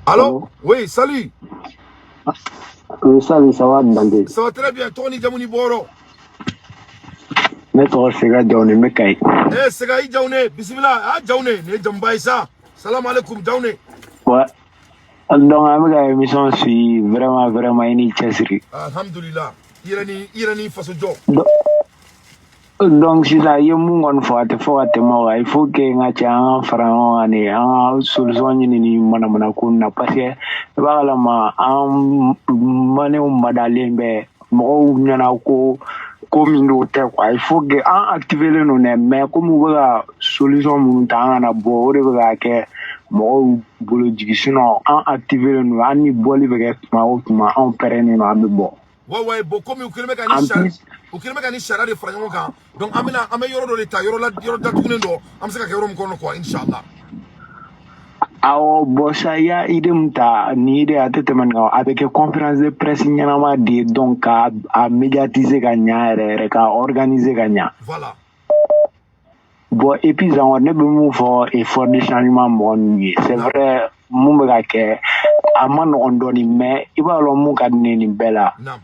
Allo? Allô? Oui, salut. Oui, salut, ça va, Dante? Ça va très bien. Tɔgɔ ni jamu ni bɔyɔrɔ? Ne tɔgɔ Sega Jawune, n bɛ Kayi. Eh, Sega i Jawune, bisimila. Ah, Jawune, nin ye jamuba ye sa. Salam alaikum, Jawune. Ouais. Donc, an bɛ ka émission suivi, vraiment, vraiment, i ni cɛsiri. Alhamdulillah. I yɛrɛ ni i yɛrɛ ni faso jɔ. Donc sisan i ye mun kɔni fɔ, a tɛ fɔ ka tɛmɛ o kan. Il faut que n ka cɛ an ka fara ɲɔgɔn kan de, an ka solution ɲini nin manamana ko nin na, parce que i b'a kalama an maliyɛnw madalen bɛ mɔgɔw ɲɛna ko ko min don tɛ quoi. Il faut que an activer len don dɛ, mais comme u bɛ ka solution minnu ta an kana bɔ, o de bɛ ka kɛ mɔgɔw bolo jigi. Sinon an activer len don, hali ni bɔli bɛ kɛ tuma o tuma, anw pɛrɛnnen don, an bɛ bɔ. Ouais, bon, comme u kɛlen bɛ ka ni En sariya plus u kɛlen bɛ ka ni sariya de fara ɲɔgɔn kan, donc an bɛna an bɛ yɔrɔ dɔ de ta, yɔrɔ la, yɔrɔ datugulen dɔ, an bɛ se ka kɛ yɔrɔ min kɔnɔ quoi, inshallah. Awɔ, bon, sa i y'a idée min ta, nin idée a tɛ tɛmɛ nin kan. A bɛ kɛ conférence de presse ɲɛnama de ye, donc ka a médiatiser ka ɲa yɛrɛ yɛrɛ, ka organiser ka ɲa. Voilà. Bon, et puis encore, ne bɛ mun fɔ effort de changement mɔgɔ ninnu ye, c'est vrai, mun bɛ ka kɛ a ma nɔgɔn dɔɔni, mais i b'a dɔn mun ka di ne ye nin bɛɛ la? Naam.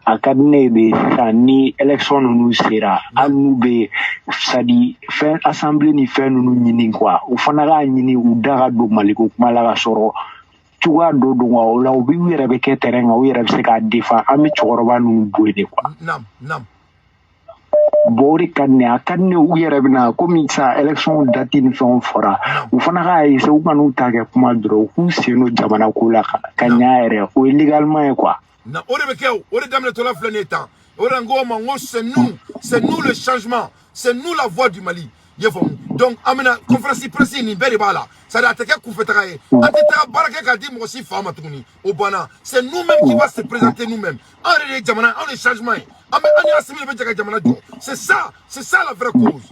A ka di ne ye de sisan, ni élection ninnu sera, hali n'u bɛ, c'est à dire fɛn assemblée ni fɛn ninnu ɲini quoi, u fana k'a ɲini u da ka don Maliko kuma la, ka sɔrɔ cogoya dɔ don quoi. O la u bɛ u yɛrɛ bɛ kɛ terrain kan, u yɛrɛ bɛ se k'a défend, an bɛ cɛkɔrɔba ninnu bɔ yen de quoi. Naam, naam. Bon, o de ka di ne ye. A ka di ne ye u yɛrɛ bɛ na komi sisan élection date ni fɛnw fɔra, u fana k'a essayer, u kan'u ta kɛ kuma dɔrɔn, u k'u sen don jamana ko la ka ɲa yɛrɛ, o ye légalement ye quoi. Na o de bɛ kɛ, o o de daminɛtɔla filɛ nin ye tan. O de la n ko o ma n ko c'est nous, c'est nous le changement, c'est nous la voix du Mali. I y'a faamu? Donc an bɛna conférence presse, nin bɛɛ de b'a la, c'est à dire a tɛ kɛ kunfɛtaga ye, an tɛ taga baara kɛ k'a di mɔgɔ si fa ma tuguni, o banna. C'est nous-mêmes qui va se présenter nous-mêmes. An yɛrɛ de ye jamana, anw de ye changement ye, an bɛ an ni Assimi de bɛ jɛ ka jamana jɔ. C'est ça, c'est ça la vraie cause.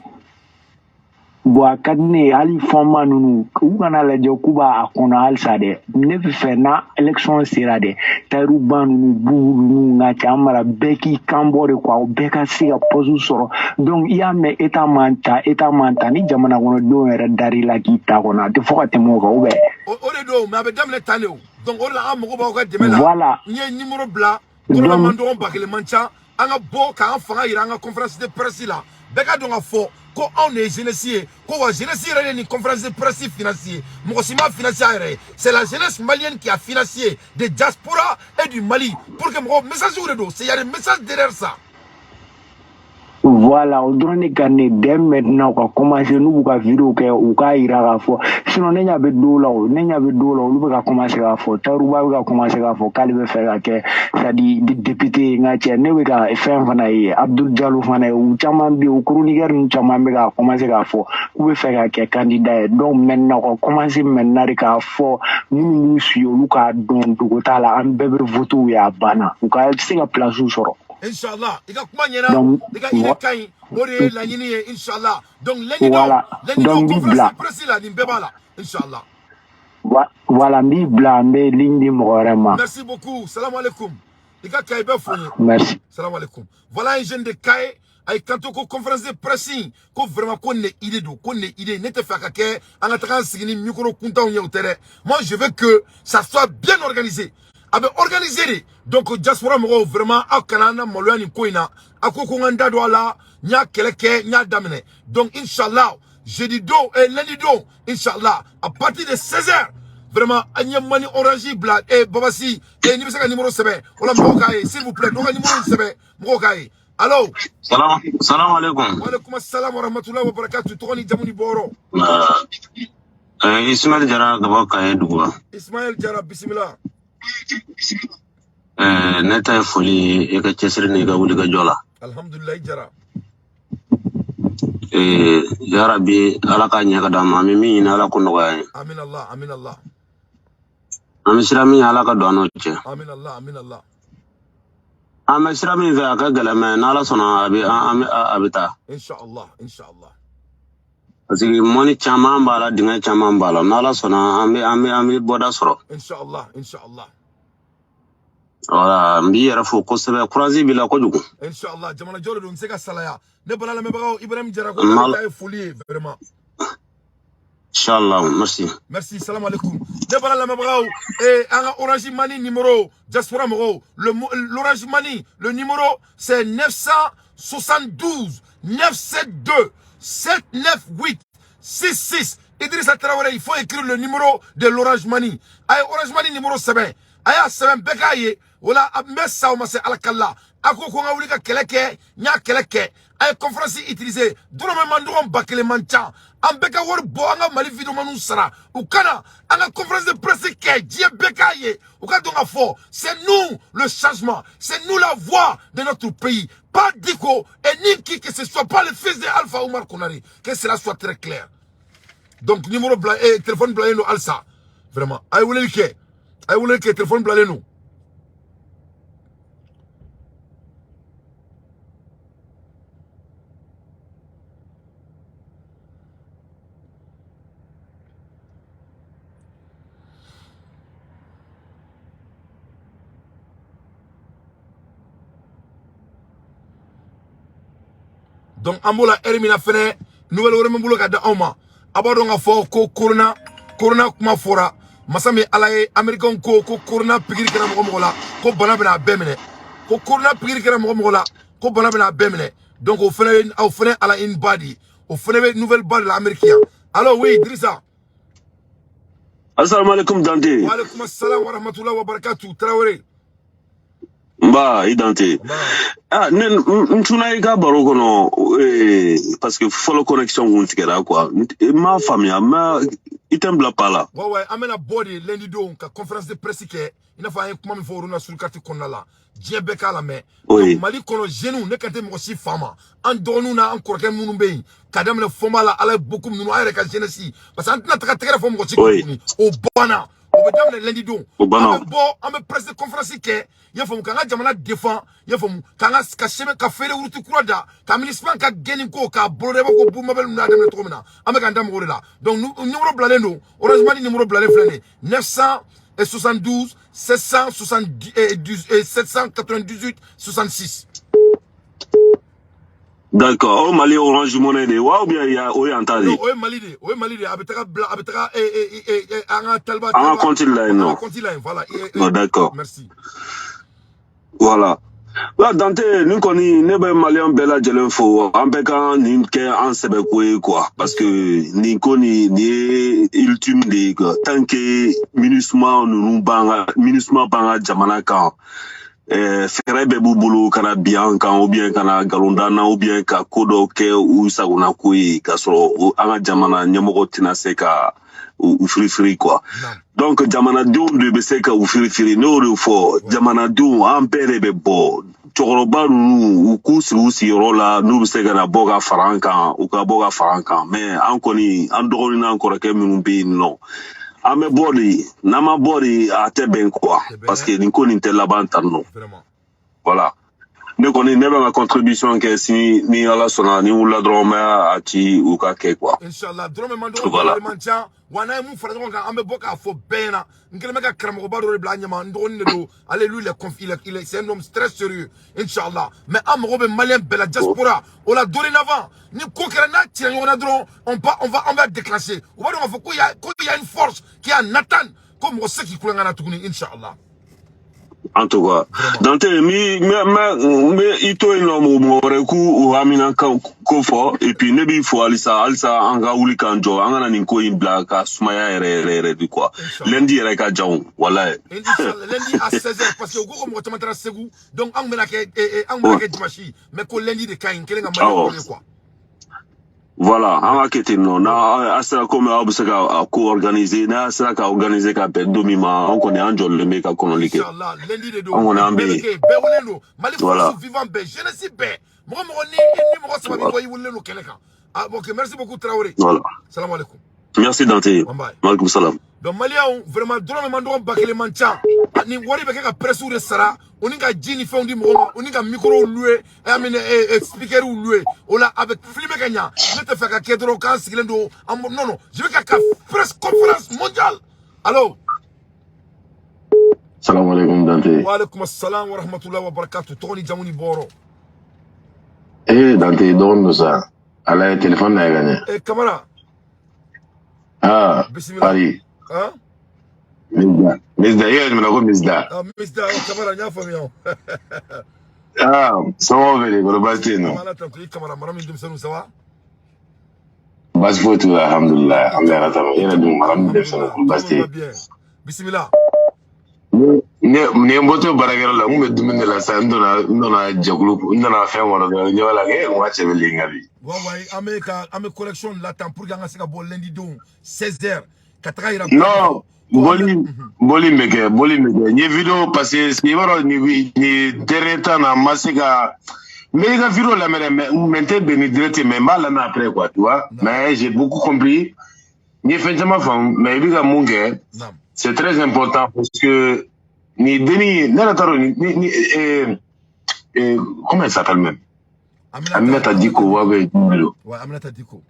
Bon, a ka di ne ye hali fɔnma ninnu, u kana lajɛ k'u b'a kɔnɔ halisa dɛ. Ne bɛ fɛ n'a élection sera dɛ, Tayiruba ninnu, Bubu ninnu, nka cɛ an mara bɛɛ k'i kan bɔ de quoi, bɛɛ ka se ka poste sɔrɔ. Donc i y'a mɛn, état man ta, état man ta, ni jamana kɔnɔdenw yɛrɛ dar'i la k'i ta kɔnɔ, a tɛ fɔ ka tɛmɛ o kan ou bien? O de don, mais a bɛ daminɛ tan de. O donc o de la an mago b'aw ka dɛmɛ la. Voilà. N ye numéro bila, dɔrɔmɛ man dɔgɔ, 1000 man ca. An ka bɔ k'an fanga yira an ka conférence de presse la, bɛɛ ka dɔn ka fɔ ko anw de ye jeunesse ye, ko wa jeunesse yɛrɛ de ye nin conférence de presse financier. Mɔgɔ si ma financé a yɛrɛ ye, c'est la jeunesse malienne qui a financé, des diaspora et du Mali, pour que mɔgɔw message de don, c'est il y a des messages derrière ça. Voilà, o dɔrɔn de ka di ne ye. Dès maintenant u ka commencer, n'u b'u ka vidéo kɛ, u k'a yira k'a fɔ. Sinon ne ɲɛ bɛ dɔw la, o ne ɲɛ bɛ dɔw la, olu bɛ ka commencer k'a fɔ, Tayiruba bɛ ka commencer k'a fɔ k'ale bɛ fɛ ka kɛ, c'est à dire député ye. N ka cɛ, ne bɛ ka fɛn fana ye, Abdul Jalo fana ye, u caman bɛ yen, o chroniqueur ninnu caman bɛ ka commencer k'a fɔ k'u bɛ fɛ ka kɛ candidat ye. Donc maintenant u ka commencer maintenant de k'a fɔ, minnu b'u suit, olu k'a dɔn dogo t'a la, an bɛɛ bɛ voter u ye, a banna, u ka se ka place sɔrɔ. Inshallah, i ka kuma ɲɛna. Donc I ka idée ka ɲi, o de ye laɲini ye, inshallah. Donc lundi don voilà. lundi don Donc n b'i conférence bila de presse la, nin bɛɛ b'a la, inshallah. Voilà, n b'i bila, n bɛ ligne di mɔgɔ wɛrɛ ma. Merci beaucoup, salam alaikum. I ka Kayi bɛɛ fo n ye. Merci. Salam alaikum. Voilà un jeune de Kaye a ye kanto ko conférence de presse in, ko vraiment ko nin idée don, ko nin idée ne tɛ fɛ a ka kɛ an ka taga an sigi ni micro kuntanw ye, o tɛ dɛ. Moi je veux que ça soit bien organisé, a bɛ organisé de. Donc diaspora mɔgɔw, vraiment aw kana an na maloya nin ko in na. A ko ko n ka n da don a la, n y'a kɛlɛ kɛ, n y'a daminɛ. Donc inshallah jeudi don et lundi don, inshallah, à partir de 16h, vraiment an ye Mani Orange bila. Eh Babasi, eh n'i bɛ se ka numéro sɛbɛn o la, mɔgɔw k'a ye, s'il vous plaît, dɔ ka numéro sɛbɛn, mɔgɔw k'a ye. Allo? Salam, salam alaikum. Wa alaikum assalam wa rahmatullahi wa barakatuh. Tɔgɔ ni jamu ni bɔyɔrɔ? Ismail Jara ka bɔ Kaye dugu. Ismaël Jara, bisimila. Ne ta ye foli ye i ka cɛsiri n'i ka wulikajɔ la. Alhamdulillah, Jara. Yarabi, Ala k'a ɲɛ ka d'an ma. An bɛ min ɲini, Ala ko nɔgɔya an ye. Amin Allah, amin Allah. An bɛ sira min ɲɛ, Ala ka don an n'o cɛ. Amin Allah, amin Allah. An bɛ sira min fɛ, a ka gɛlɛn, mɛ n'Ala sɔnna a bɛ an bɛ a bɛ taa. Inshallah, inshallah. Parce que mɔni caman b'a la, dingɛ caman b'a la. N'Ala sɔnna an bɛ an bɛ an bɛ bɔda sɔrɔ. Inshallah, inshallah. Voilà, n b'i yɛrɛ fo kosɛbɛ. Courage b'i la kojugu. Inshallah, jamana jɔ de don, n tɛ se ka salaya. Ne bala lamɛnbagaw, Ibrahim Jara ko N k'ale ma ta ye foli ye vraiment. Inchallah, merci. Merci, salam alaikum. Ne bala lamɛnbagaw, an ka Orange Money numéro, diaspora mɔgɔw, l'Orange Money, le numéro c'est 972 972 798 66. Idrissa Traoré, il faut écrire le numéro de l'Orange Money. A ye Orange Money numéro sɛbɛn, a y'a sɛbɛn bɛɛ k'a ye. O la n bɛ sa o ma se Ala kala la. A ko ko n ka wuli ka kɛlɛ kɛ, n y'a kɛlɛ kɛ. A ye conférence utiliser, dɔrɔmɛ man dɔgɔn 1000 man ca. An bɛɛ ka wari bɔ, an ka Mali videomaniw sara. U kana an ka conférence de presse kɛ, diɲɛ bɛɛ k'a ye. U ka dɔn k'a fɔ, c'est nous le changement, c'est nous la voix de notre pays. Pas Dicko et ni qui que ce soit, pas le fils de Alpha Oumar Konaré. Que cela soit très clair. Donc numéro blanc et téléphone bilalen don halisa. Vraiment. A ye weleli kɛ. A ye weleli kɛ, téléphone bilalen don. Donc an b'o la heure min na fɛnɛ, nouvelle wɛrɛ min bolo ka di anw ma. A b'a dɔn k'a fɔ ko corona kuma fɔra. Masa min Ala ye, Américain ko ko corona pikiri kɛra mɔgɔ mɔgɔ la, ko bana bɛna a bɛɛ minɛ. Ko corona pikiri kɛra mɔgɔ mɔgɔ la, ko bana bɛna a bɛɛ minɛ. Donc o fɛnɛ ye, aw fɛnɛ ala in ba de ye. O fɛnɛ bɛ nouvelle ba de la Amérique yan. Allo, oui, Idrissa. Assalamu alaikum Dante. Wa alaikum assalam wa rahmatullahi wa barakatuh. Traoré. Nba, i Dante. Ah, ne n tuna i ka baro kɔnɔ, parce que fɔlɔ connexion kun tigɛra quoi. N m'a faamuya, ma i tɛ n bila pa la. Ouais, an bɛna bɔ de lundi don ka conférence de presse kɛ, i n'a fɔ an ye kuma min fɔ Orona sur carte kɔnɔna la, diɲɛ bɛɛ k'a lamɛn. Oui. Donc Mali kɔnɔ jeunes, ne kan tɛ mɔgɔ si fa ma. An dɔgɔninw n'an kɔrɔkɛ minnu bɛ yen, ka daminɛ Fɔnba la, Ala ye beaucoup minnu, an yɛrɛ ka jeunesse, parce que an tɛna taga tɛgɛrɛ fɔ mɔgɔ si kun tuguni. O banna. O bɛ daminɛ lundi don. O banna. An bɛ bɔ, an bɛ presse conférence kɛ, i y'a faamu, k'an ka jamana défend, i y'a faamu, k'an ka ka sɛbɛn ka feere wuruti kura da, ka MINUSMA ka gɛnni ko k'a bolo b'a ko Bumabel ninnu y'a daminɛ cogo min na, an bɛ k'an da mɔgɔw de la. Donc numéro bilalen don, Orange Money numéro bilalen filɛ nin ye, 972 770 798 66. D'accord. O Mali Orange Money de wa ou bien ya o y'an ta de? Non, o ye Mali de, o ye Mali de, a bɛ taga bila, a bɛ taga an ka taliba An ka compte la yen an nɔ. ka compte la yen, voilà. Oh, d'accord. Merci. Voilà. Wa Dante, nin kɔni ne bɛ maliyɛn bɛɛ lajɛlen fo, an bɛɛ ka nin kɛ an sɛbɛko ye quoi, parce que nin ko nin ye ultime de ye quoi. Tant que MINUSMA ninnu b'an ka MINUSMA b'an ka jamana kan, fɛɛrɛ bɛɛ b'u bolo ka na bin an kan ou bien ka na nkalon d'an na ou bien ka ko dɔw kɛ u sagona ko ye, k'a sɔrɔ an ka jamana ɲɛmɔgɔ tɛna se ka u firifiri quoi. Donc jamanadenw de bɛ se ka u firifiri, ne y'o de fɔ, jamanadenw an bɛɛ de bɛ bɔ. Cɛkɔrɔba ninnu u k'u sigi u sigiyɔrɔ la, n'u bɛ se ka na bɔ ka fara an kan, u ka bɔ ka fara an kan. Mais an kɔni, an dɔgɔnin n'an kɔrɔkɛ minnu bɛ yen nɔ, an bɛ bɔ de, n'an ma bɔ de a tɛ bɛn quoi, parce que nin ko nin tɛ laban tan nɔ. Voilà. Ne kɔni ne bɛ n ka contribution kɛ sini, ni Ala sɔnna, ni wulila dɔrɔn n bɛ a ci u ka kɛ quoi. Inshallah, dɔrɔmɛ man dɔgɔ, Voilà. man ca wa, n'an ye mun fara ɲɔgɔn kan, an bɛ bɔ k'a fɔ bɛɛ ɲɛna. N kɛlen bɛ ka karamɔgɔba dɔ de bila an ɲɛma, n dɔgɔnin de don, ale lui il est conf il est, il est c'est un homme très sérieux, inshallah. Mais an mago bɛ maliyɛn bɛɛ la, diaspora o la dorénavant, ni ko kɛra n'a cira ɲɔgɔn na dɔrɔn, on va déclencher. U b'a dɔn k'a fɔ ko y a une force qui est en attente, ko mɔgɔ tɛ se k'i kulonkɛ na tuguni, inshallah. En tout cas, Dante, mi mi i to yen nɔ, mɔgɔ wɛrɛ k'u u hamina ko fɔ, et puis ne b'i fo halisa halisa, an ka wuli k'an jɔ, an kana nin ko in bila ka sumaya yɛrɛ yɛrɛ yɛrɛ de quoi. Lundi yɛrɛ ka jan walayi. Inch'Allah, lundi à 16h, parce que u ko ko mɔgɔ caman taara Segu, donc an bɛna kɛ dimanche, mais ko lundi de ka ɲi, n kɛlen ka Maliyɛnw wele quoi. Voilà, an ka kɛ ten nɔ, n'a a sera komi aw bɛ se ka a ko organiser, n'a sera ka organiser ka bɛn don min ma, an kɔni an jɔlen bɛ ka kɔnɔli kɛ. Inch'Allah, lundi de don. An kɔni an bɛ Bɛɛ bɛ yen. kɛ yen, bɛɛ welelen don. Mali Voilà. force vivant bɛɛ, jeunesse bɛɛ, mɔgɔ mɔgɔ ni mɔgɔ saba b'i bɔ, i welelen don kɛnɛ kan. Ah, ok, merci beaucoup Traoré. Voilà. Salam alaikum. Merci Dante. Bye bye. Maaleykum salam. Donc maliyɛnw, vraiment dɔrɔmɛ man dɔgɔ, 1000 man ca. Ni wari bɛ kɛ ka presse de sara, o ni ka ji ni fɛnw di mɔgɔw ma, o ni ka micro louer, amina speaker louer, o la a bɛ filmer ka ɲa. Ne tɛ fɛ ka kɛ dɔrɔn k'an sigilen don an, non non, je veux ka presse conférence mondiale. Allo. Salam alaikum Dante. Wa alaikum assalam wa rahmatullahi wa barakatuh. Tɔgɔ ni jamu ni bɔyɔrɔ? Eh Dante, dɔgɔnin don sa. Ala ye téléphone na ye ka ɲɛ. Eh Kamara. Ah, Bisimila. Paris. Han? Misda. Misda, i yɛrɛ jumɛn ko Misda. Ah, Misda, o Kamara, n y'a faamuya o. Ah, somɔgɔw bɛ di? Kɔrɔ baasi tɛ yen An nɔ? b'Ala tanto i Kamara, mara min denmisɛnninw, ça va? Baasi foyi t'u la, alhamdulilayi. I An bɛ Kamara, Ala tanu. I i yɛrɛ Kamara, dun, mara min denmisɛnninw, alhamdulillah, kɔrɔ tout baasi le tɛ monde va yen. bien. Bisimila. Ne nin ye n bɔtɔ baarakɛyɔrɔ la, n kun bɛ dumuni de la sisan, n donna jɛkulu, n donna fɛn kɔnɔ dɔrɔn, n ɲɛ b'a la, n ko n ka cɛ bɛ len ka bi. Ouais, an bɛ ka an bɛ correction la tan pour que an ka se ka bɔ lundi don 16h ka taga yira bɛɛ la k'a Non, fɔ ko an bɛ bɔli bɔli bɛ kɛ, bɔli bɛ kɛ. N ye vidéo parce que i b'a dɔn nin dernier temps na, n ma se ka n bɛ i ka vidéo lamɛn dɛ, mais n tɛ bɛn ni direct ye, mais n b'a lamɛn après quoi, tu vois. Naam. Mais j'ai beaucoup compris. N ye fɛn caman faamu, mais i bɛ ka mun kɛ, Naam. c'est très important parce que ni denni ne yɛrɛ t'a dɔn ni comment elle s'appelle même? Aminata, Aminata Aminata Diko Diko. wa bɛ jumɛn don? Ouais, Aminata Diko.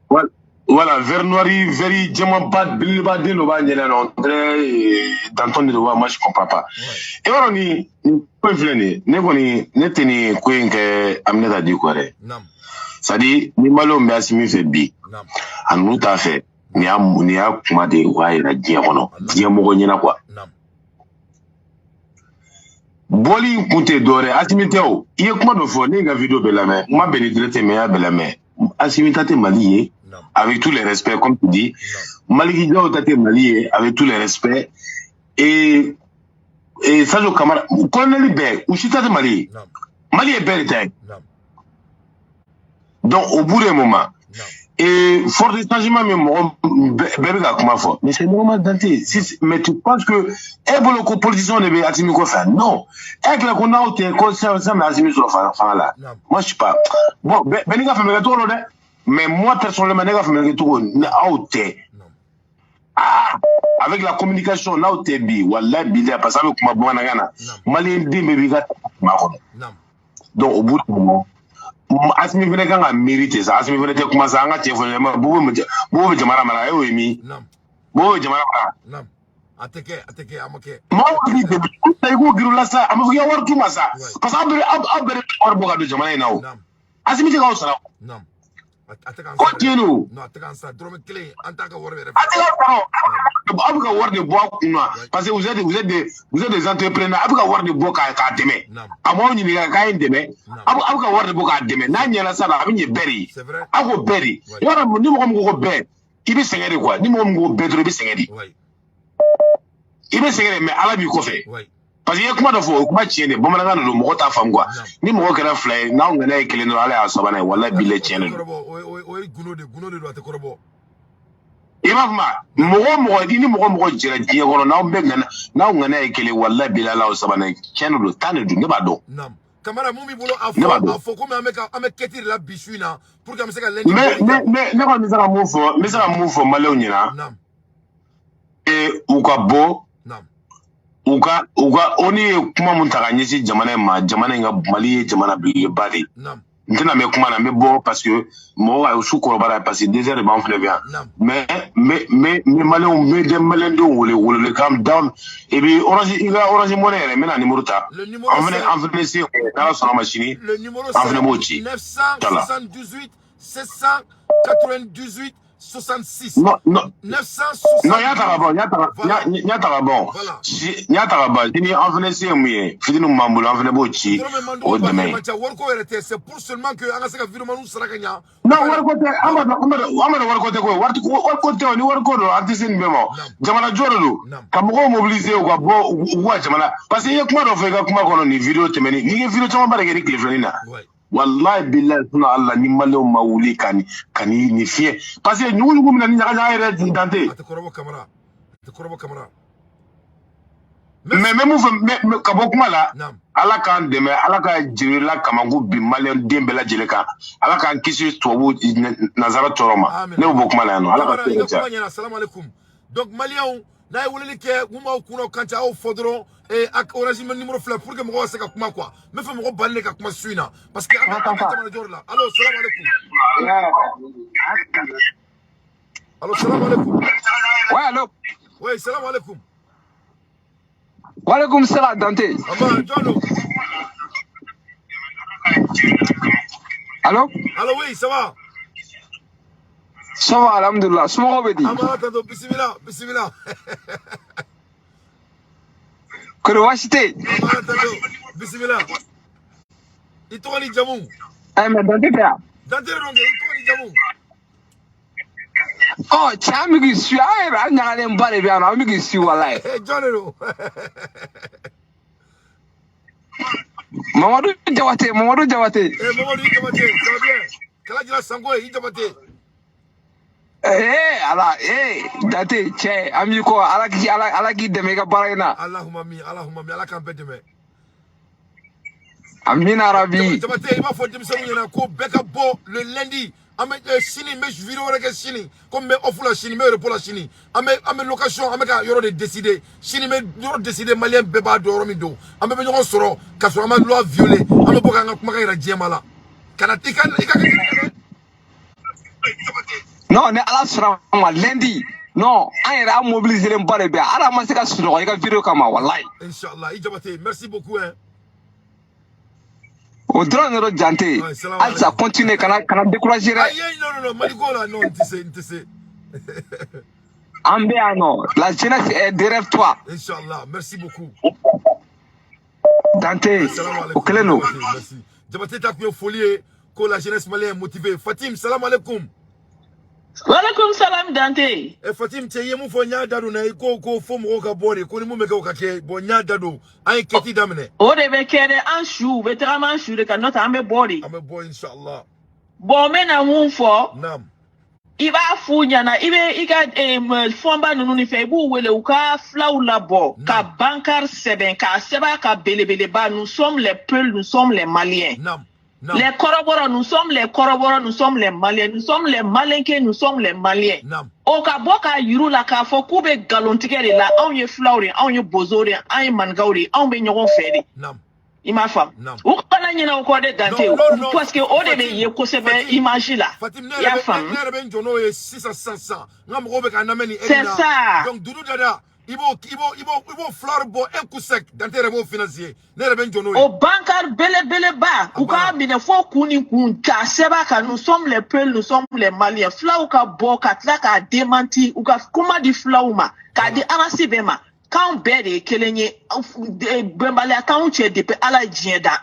Voilà, voilà, verre noir, verre jɛmanba belebeleba den dɔ b'a ɲɛ la, on dirait Danton de don wa, moi je comprends pas. Ouais. I b'a dɔn nin ko in filɛ nin ye, ne kɔni ne tɛ nin ko in kɛ Aminata Diko yɛrɛ. Naam. C'est à dire ni Maliyɛnw bɛ Asimi fɛ bi, Naam. a ninnu t'a fɛ, nin y'a kuma de ye u k'a yira diɲɛ kɔnɔ, Allah. diɲɛ mɔgɔ ɲɛna quoi. Naam. Bɔli in kun tɛ dɔwɛrɛ ye, Asimi tɛ o. I ye kuma dɔ fɔ, ne ye n ka vidéo bɛɛ lamɛn, n ma bɛn ni direct ye mais n y'a bɛɛ lamɛn. Asimi ta tɛ Mali ye, Naam. avec tous les respects comme tu dis. Naam. Maliki Diaw ta tɛ Mali ye, avec tous les respects. Et Sadio Kamara, colonel bɛɛ, u si ta tɛ Mali ye. Naam. Mali ye bɛɛ de ta ye. Naam. Donc au bout d'un moment, Naam. et force de changement min mɔgɔ bɛɛ bɛ ka kuma fɔ, mais c'est normal Dante. Si, mais tu penses que e bolo ko politicien de bɛ Asimi kɔfɛ? Non, e tila ko n'aw tɛ ko sisan bɛ Asimi sɔrɔ fanga la. Naam. Moi je suis pas bon, bɛɛ n'i ka faamuyali kɛcogo don dɛ, mais moi personnellement ne ka faamuyali kɛcogo ni aw tɛ, Naam. ah, avec la communication n'aw tɛ bi, walahi bilahi, parce que a bɛ kuma bamanankan na, Naam. Maliyɛn den bɛɛ b'i ka kuma kɔnɔ. Naam. Donc au bout d'un moment, Asimi fɛnɛ kan ka miiri ten sa. Asimi fɛnɛ tɛ kuma sa, an ka cɛ fɔ ɲɛna, Bubu bɛ jamana mara, e y'o ye min? Naam. Bubu bɛ jamana mara. Naam. A tɛ kɛ, a tɛ kɛ, a ma kɛ. Maa o b'i dɛmɛ i k'o girin o la sa, a ma fɔ k'i ka wari d'u ma sa, Ouais. parce que aw bɛɛ de bɛ wari bɔ ka don jamana in na o. Naam. Asimi tɛ k'aw sara o. Naam. A tɛ k'an Ko sara dɛ. tiɲɛ don. Non, a tɛ k'an sara dɔrɔmɛ kelen, an t'a ka wari yɛrɛ A fɛ. tɛ k'aw sara o. Naam. Aw bɛ ka wari de bɔ aw kun na, Ouais. parce que vous êtes des entrepreneurs, aw bɛ ka wari de bɔ k'a dɛmɛ. Naam. A m'aw ɲininka k'a ye n dɛmɛ, Naam. aw bɛ ka wari de bɔ k'a dɛmɛ, n'a ɲɛna sa la a bɛ ɲɛ bɛɛ de ye. C'est vrai. Aw ko bɛɛ de. Ouais. I b'a dɔn ni mɔgɔ min ko ko bɛɛ, i bɛ sɛgɛn de quoi. Ni mɔgɔ min ko bɛɛ dɔrɔn i bɛ sɛgɛn de. Ouais. I bɛ sɛgɛn de, mais Ala b'i kɔfɛ. Ouais. Parce que i ye kuma dɔ fɔ, o kuma tiɲɛ de, bamanankan de don, mɔgɔ t'a faamu quoi. Naam. Ni mɔgɔ kɛra fila ye, n'aw ŋaniya ye kelen dɔrɔn, Ala y'a sabanan ye, walahi A tɛ bilahi o tiɲɛ tɛ de don. kɔrɔbɔ, o ye gundo de, gundo de don, a tɛ kɔrɔbɔ. I b'a fɔ ma, mɔgɔ o mɔgɔ, i ni mɔgɔ o mɔgɔ jɛra diɲɛ kɔnɔ, n'aw bɛɛ ŋana, n'aw ŋaniya ye kelen, walahi bilahi Ala y'aw sabanan ye, tiɲɛ de don, tan de don, ne b'a dɔn. Naam. Kamara, mun b'i bolo a Ne b'a fɔ, a dɔn. fɔ komi an bɛ kɛti de la bi su in na pour que an bɛ se ka lundi Mais bɔli kɛ. mais ne kɔni bɛ se ka mun fɔ, n bɛ se ka mun fɔ Maliyɛnw ɲɛna, Naam. U ka bɔ, Naam. u ka ONU ye kuma mun ta ka ɲɛsin jamana in ma, jamana in ka Mali ye jamana belebeleba de ye. Naam. N tɛna mɛn kuma na, n bɛ bɔ parce que mɔgɔw ka su kɔrɔbayara, parce que 2 heures de b'an fɛnɛ fɛ yan. Naam. Mais n bɛ Maliyɛnw, n bɛ Maliyɛndenw wele welelekan da, et puis Orange, i ka Orange Money yɛrɛ, n bɛna numéro ta. Le numéro An fɛnɛ c'est an fɛnɛ se n'Ala sɔnna ma sini, le numéro an c'est fɛnɛ b'o ci. Inchallah. 978 798 66. Non, non, non, n y'a ta ka 978. ban, n y'a ta ka Voilà. n y'a ta ka ban. Voilà. Si n y'a ta ka ban, sini an fɛnɛ se ye mun ye, fitinin min b'an bolo, an fɛnɛ b'o ci, Dɔrɔmɛ man o dugu ba dɛmɛ kelen ye. man ca, wariko yɛrɛ tɛ, c'est pour seulement que an ka se ka virement sara ka ɲa. U Non, ka wariko tɛ, an b'a voilà. dɔn, an b'a dɔn wariko tɛ koyi, wariko tɛ o, ni wariko don, an tɛ se nin bɛɛ ma o. Naam. Jamana jɔ de don, Naam. ka mɔgɔw mobiliser u ka bɔ u ka jamana, parce que i ye kuma dɔ fɔ i ka kuma kɔnɔ nin vidéo tɛmɛnen, n'i ye vidéo camanba de kɛ ni tile filanin na. Ouais. Wallahi billahi suna Allah, ni Maliyɛnw ma wuli ka nin fiɲɛ, parce que ɲugu-ɲugu min na ni ɲaga ɲaga yɛrɛ Dante. A tɛ kɔrɔbɔ Kamara. A tɛ kɔrɔbɔ Kamara. Mais Merci. n bɛ mun fɔ, ka bɔ kuma la, Naam. Ala k'an dɛmɛ, Ala ka jirila kamanko bin Maliyɛn den bɛɛ lajɛlen kan, Ala k'an kisi tubabu nanzara tɔɔrɔ ma. Amin. Ne bɛ bɔ kuma la yan nɔ, Ala ka Kamara, se i ka ka caya. kuma ɲɛna. Salam alaikum. Donc Maliyɛnw, n'a ye weleli kɛ mun b'aw kunna kan ca, aw fɔ dɔrɔn a Orange numéro filɛ pour que mɔgɔw ka se ka kuma quoi. N bɛ fɛ mɔgɔ bali ka kuma su in na parce que an bɛ jamana jɔ de la. Allo, salam alaikum. Allo, salam alaikum. Ouais, allô. Oui, salam alaikum. Walaikum salam, Dante. Aba, jɔn don? Allô. Allo, oui, ça va? Ça va, alhamdoulilah. Somɔgɔw bɛ di? An b'Ala tanto, bisimila, bisimila. Kori baasi tɛ yen? An b'Ala tanto, bisimila. I tɔgɔ ni jamu? Ɛ mais Dante tɛ yan? Dante de don kɛ, i tɔgɔ ni jamu? Ɔ cɛ, an bɛ k'i su, an yɛrɛ an ɲagalenba de bɛ yan nɔ, an bɛ k'i su walayi. Jɔn de don? Mamadu Jabate, Mamadu Jabate. Eh, Mamadu i Jabate, ça va bien? Kala jira sanko ye, i Jabate. Ee Ala, ee Dante cɛ, an b'i kɔ, Ala k'i dɛmɛ i ka baara in na. Allahumma min, Allahumma min, Ala k'an bɛɛ dɛmɛ. Amina rabi. Jabate, i b'a fɔ denmisɛnninw ɲɛna ko bɛɛ ka bɔ le lundi. An bɛ sini, n bɛ vidéo wɛrɛ kɛ sini, komi n bɛ off la sini, n bɛ repos la sini. An bɛ location, an bɛ ka yɔrɔ de décider sini. N bɛ yɔrɔ décider, maliyɛn bɛɛ b'a dɔn yɔrɔ min don. An bɛɛ bɛ ɲɔgɔn sɔrɔ ka sɔrɔ an ma loi violer. An bɛ bɔ k'an ka kumakan yira diɲɛ ma la ka na i ka kɛ dɛ. Non, ni Ala sɔnna ma lundi. Non, an yɛrɛ an mobiliser ba de bɛ yan. Hali an ma se ka sunɔgɔ i ka vidéo kama walayi. Inchallah, i Jabate, merci beaucoup hein. O dɔrɔn de don Dante. Ouais, salam Halisa alaikum. Continuer, kana décourager dɛ. Ayi, non non non, Maliko la, non, n tɛ se, n tɛ se. An bɛ yan nɔ, la jeunesse est derrière toi. Inchallah, merci beaucoup. Dante, Salam o alaikum. kelen don. Jabate, merci. Jabate ta kun ye foli ye ko la jeunesse malienne est motivée. Fatim, salam alaikum. Walaikum salam Dante. E Fatim, cɛ, i ye mun fɔ, n y'a da don na. I ko fo mɔgɔw ka bɔ de, ko ni mun bɛ kɛ o ka kɛ. Bon, n y'a da don, an ye kɛti daminɛ. O de bɛ kɛ dɛ, an su u bɛ tagama an su de kan, n'o tɛ an bɛ bɔ de. An bɛ bɔ inshallah. Bon, n bɛna mun fɔ? Naam. I b'a f'u ɲɛna, i bɛ i ka fɔnba ninnu ni fɛn, i b'u wele u ka filaw labɔ ka Naam. Bankari sɛbɛn k'a sɛbɛn a ka belebeleba: nous sommes les Peuls, nous sommes les Maliens. Naam, naam. Les Kɔrɔbɔrɔ, nous sommes les Kɔrɔbɔrɔ, nous sommes les Maliens, nous sommes les Malinkés, nous sommes les Maliens. Naam. O ka bɔ k'a yiru la k'a fɔ k'u bɛ nkalontigɛ de la. Anw ye filaw de ye, anw ye bozow de ye, an ye maninkaw de ye, anw bɛ ɲɔgɔn fɛ de. Naam. I m'a faamu? Naam. U kana ɲinɛ o kɔ dɛ Dante. Non non non. Parce que o de bɛ Fatim, ye kosɛbɛ Fatim, image la. Fatim, ne I yɛrɛ y'a bɛ faamu? Ne yɛrɛ bɛ n jɔ n'o ye sisan sisan sisan. N ka mɔgɔw bɛ k'an lamɛn nin heure C'est in na. ça. Donc Dudu Dada, i b'o fleur bɔ un coup sec. Dante yɛrɛ b'o financer, ne yɛrɛ bɛ n jɔ n'o ye. O bankari belebeleba, A u k'a banna. Minɛ fo kun ni kun k'a sɛbɛn a kan: nous sommes les Peuls, nous sommes les Maliens. Filaw ka bɔ ka tila k'a démenti, u ka kuma di filaw ma k'a di arasi bɛɛ ma k'anw bɛɛ de ye kelen ye, bɛnbaliya t'anw cɛ depuis Ala ye diɲɛ da.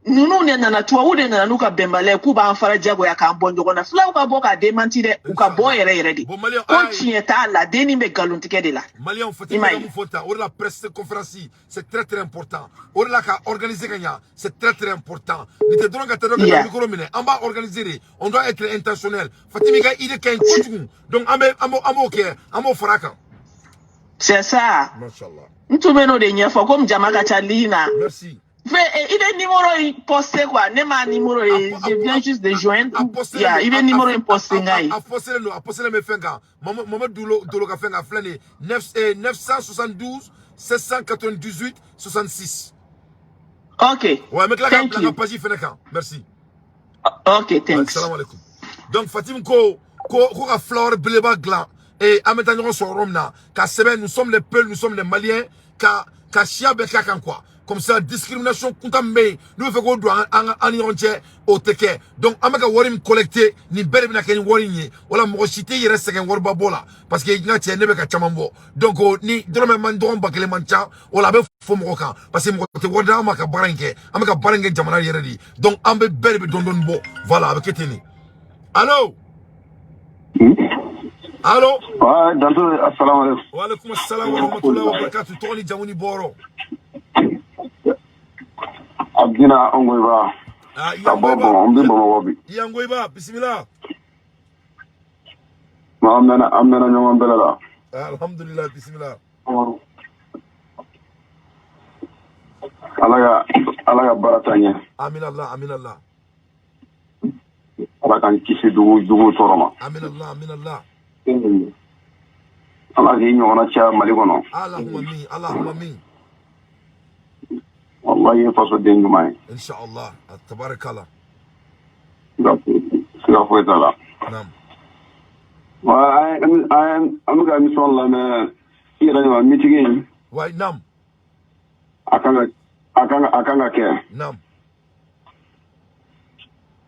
Ninnu de nana, tubabu de nana n'u ka bɛnbaliya ye k'u b'an fara jagoya k'an bɔ ɲɔgɔn na. Filaw ka bɔ k'a démenti dɛ, u ka bɔ Inshallah. Yɛrɛ yɛrɛ de Bon, maliyɛn ko a ye tiɲɛ t'a la, dennin bɛ nkalontigɛ de la. Maliyɛnw, I Fatim m'a bɛ ka ye? Mun fɔ tan, o de la presse conférence, c'est très très important. O de la ka organiser ka ɲa, c'est très très important. Nin tɛ dɔrɔn ka taa dɔrɔn ka taa micro minɛ, an b'a organiser de, on doit être intentionnel. Fatim, i ka idée ka ɲi kojugu, donc an bɛ an b'o an b'o kɛ, an b'o fara a kan. C'est ça. Mashallah. N tun bɛ n'o de ɲɛfɔ komi jama ka ca ligne na. Merci. Fɛ i bɛ numéro in poster quoi, ne ma numéro ye, je viens juste de joindre. A postelen Ya, don. i bɛ numéro in poster n ka ye. A postelen don, a postelen bɛ fɛn kan, Mohamed Dolo Dolo ka fɛn kan filɛ nin ye, 9 972 798 66. Ok. Ouais, n bɛ tila k'a Thank bila n ka you. Page fɛnɛ kan. Merci. Ok, Ouais, thanks. salam alaikum. Donc Fatim ko ka fleur beleba dilan et an bɛ taa ɲɔgɔn sɔrɔ yɔrɔ min na ka sɛbɛn: nous sommes les Peuls, nous sommes les Maliens, ka siya bɛɛ k'a kan quoi. Comme ça, discrimination kuntan min bɛ yen n'u bɛ fɛ k'o don an ni ɲɔgɔn cɛ, o tɛ kɛ. Donc an bɛ ka wari min collecter, nin bɛɛ de bɛna kɛ ni wari in ye. O la mɔgɔ si t'i yɛrɛ sɛgɛn wariba bɔ la, parce que n ka cɛ, ne bɛ ka caman bɔ. Donc ni dɔrɔmɛ man dɔgɔn 1000 man ca, o la a bɛ fɔ mɔgɔ kan, parce que mɔgɔ tɛ wari d'an ma ka baara in kɛ. An bɛ ka baara in kɛ jamana yɛrɛ de ye. Donc an bɛ bɛɛ de bɛ dɔɔni dɔɔni bɔ. Voilà, a bɛ kɛ ten de. Allo, allo. Ouais, Dante, assalamu alaikum. Wa alaikum assalam wa rahmatullahi wa barakatuh. Tɔgɔ ni jamu ni bɔyɔrɔ? Abdina Ongoiba, Ah, ka bɔ Iyangoiba. Bɔn, n bɛ Bamakɔ bi. Iyangoiba, bisimila. An mɛnna ɲɔgɔn bɛrɛ la. Alhamdulillah, bisimila. Ala ka baara taa ɲɛ. Amin Allah, amin Allah. Ala k'an kisi dugu jugu tɔɔrɔ ma. Amin Allah, amin Allah. Ala k'i ɲɔgɔnna caya Mali kɔnɔ. Allahumma min, Allahumma min. Wallahi, i ye fasoden ɲuman ye. Inshallah, tabarakallah. Siga foyi t'a la. Naam. Wa an bɛ ka émission lamɛn i yɛrɛ ɲuman meeting in. Wa naam. A kan ka kɛ. Naam.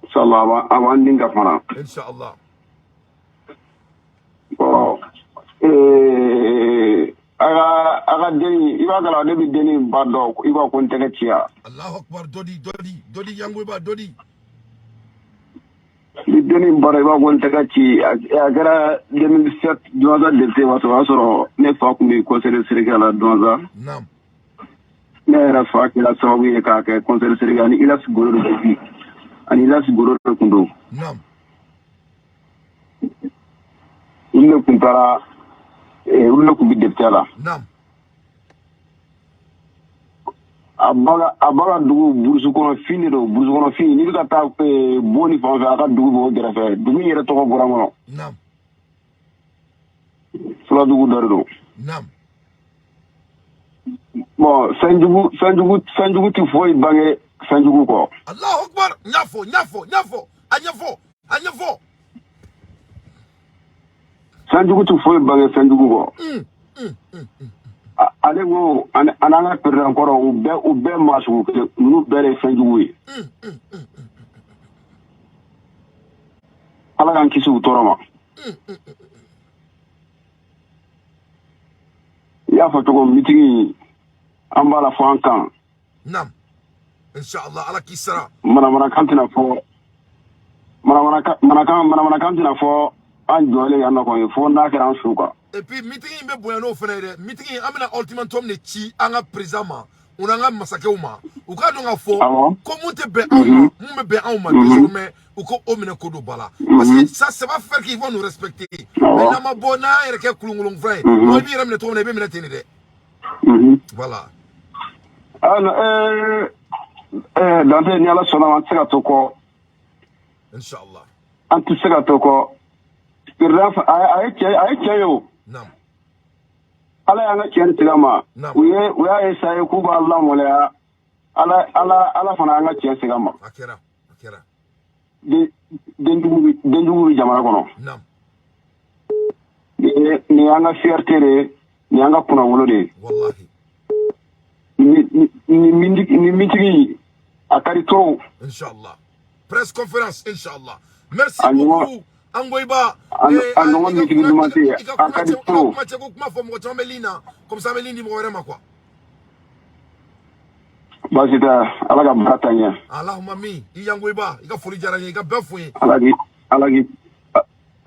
Inshallah, a b'an den ka fana. Inshallah. ka denni, i b'a kalama ne bɛ denni ba dɔn, i b'a ko n tɛgɛ ci yan. Allahu akbar, dodi dodi dodi Yangoyiba dodi. Ni denni ba dɔn, i b'a ko n tɛgɛ ci. A kɛra 2007 Douentza député waati, o y'a sɔrɔ ne fa tun bɛ conseil de cercle la Douentza. Naam. Ne yɛrɛ fa kɛra sababu ye k'a kɛ conseil de cercle, ani Ilas Goro de tun bi, ani Ilas Goro de tun don. Naam. Olu de tun taara, olu de tun bɛ député la. Naam. A ba ka dugu burusu kɔnɔ fin de don, burusu kɔnɔ fin, n'i bɛ ka taa bon ni fan fɛ, a ka dugu b'o kɛrɛfɛ, dugu in yɛrɛ tɔgɔ bɔra n kɔnɔ. Naam. Fuladugu dɔ de don. Naam. Bon, fɛnjugu tɛ foyi bange fɛnjugu kɔ. Allahu akbar, n y'a fɔ, n y'a fɔ, n y'a fɔ, a ɲɛfɔ, a ɲɛfɔ. Fɛnjugu tɛ foyi bange fɛnjugu kɔ. Ale ko ani an ka président kɔrɔ, u bɛɛ maa sugu kelen, ninnu bɛɛ de ye fɛnjugu ye. Ala k'an kisi u tɔɔrɔ ma. I y'a fɔ cogo min, meeting in, an b'a la fɔ an kan. Naam, inshallah, Ala k'i sara. Manamanakan tɛna fɔ, manamanakan tɛna fɔ an jɔlen yan nɔ kɔni, fo n'a kɛra an su kan. Et puis meeting in bɛ bonya n'o fana ye dɛ. Meeting in, an bɛna ultimatum de ci an ka président ma, u n'an ka masakɛw ma, u k'a dɔn k'a fɔ ko mun tɛ bɛn anw ma, mun bɛ bɛn anw ma désormais, u ko o minɛ ko don ba la, parce que ça va faire qu'ils vont nous respecter. Mais n'an ma bɔ, n'an yɛrɛ kɛ kulunkulunfɛn ye, mɔgɔ i b'i yɛrɛ minɛ cogo min na, i bɛ minɛ ten de dɛ. Voilà. Ah, non, Dante, ni Ala sɔnna ma, an tɛ se ka to kɔ. Inshallah. An tɛ se ka to kɔ. Président a ye cɛ ye o. Naam. Ala y'an ka cɛ tigɛ ma. Naam. U y'a essayer k'u b'a lamaloya. Ala fana y'an ka cɛ tigɛ ma. A kɛra, a kɛra. Den jugu bɛ jamana kɔnɔ. Naam. Nin y'an ka fierté de ye, nin y'an ka kunnawolo de ye. Wallahi. Ni meeting a ka di trop. Inshallah, presse conférence, inshallah. Merci A ɲɔgɔn beaucoup Angoyiba. A ɲɔgɔn meeting duman tɛ yen, a ka di trop. Kuma cɛ ko kuma fɔ, mɔgɔ caman bɛ ligne na, comme ça an bɛ ligne di mɔgɔ wɛrɛ ma quoi. Baasi tɛ, Ala ka baara taa ɲɛ. Allahumma min i Yangoyiba, i ka foli diyara n ye, i ka bɛɛ fo n ye.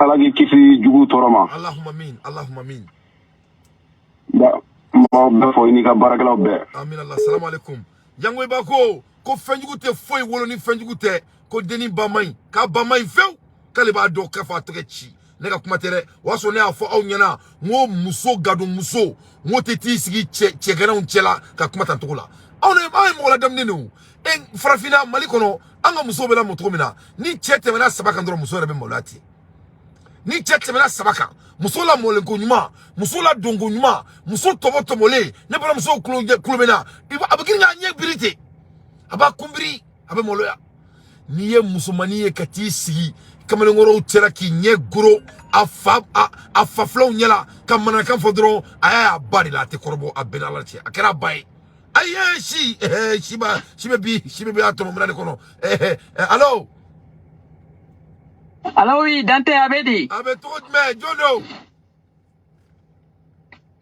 Ala k'i kisi jugu tɔɔrɔ ma. Allahumma min, Allahumma min. Ba n b'aw bɛɛ fɔ, i n'i ka baarakɛlaw bɛɛ. Amin Allah, salam alaikum. Yangoyiba ko fɛnjugu tɛ foyi wolo ni fɛnjugu tɛ, ko denni ba man ɲi, k'a ba man ɲi fewu, k'ale b'a dɔn k'a fɔ a tɛgɛ ci. Ne ka kuma tɛ dɛ, o y'a sɔrɔ ne y'a fɔ aw ɲɛna, n ko muso gadon muso, n ko tɛ t'i sigi cɛ cɛgɛnɛw cɛla ka kuma tan cogo la. Anw de, anw ye mɔgɔ ladamunen de o. E farafinna Mali kɔnɔ, an ka musow bɛ lamɔ cogo min na, ni cɛ tɛmɛna 3 kan dɔrɔn, muso yɛrɛ bɛ maloya ten. Ni cɛ tɛmɛna 3 kan, muso la mɔlenko ɲuman, muso la donko ɲuman, muso tɔbɔ tɔmɔlen, ne balimamuso kulo bɛ na, a bɛ girin k'a ɲɛ biri ten, a b'a kunbiri, a bɛ maloya. N'i ye musomannin ye ka t'i sigi kamalenkɔrɔw cɛla k'i ɲɛ goro a fa filanw ɲɛ la ka mananakan fɔ dɔrɔn, a y'a ba de la, a tɛ kɔrɔbɔ, a bɛɛ n'Ala cɛ, a kɛra a ba ye. Ayi, si si ba si bɛ bi, si bɛ bi a tɔmɔ minɛn de kɔnɔ. Allo. Allo, oui, Dante, a bɛ di? A bɛ cogo jumɛn, jɔn don?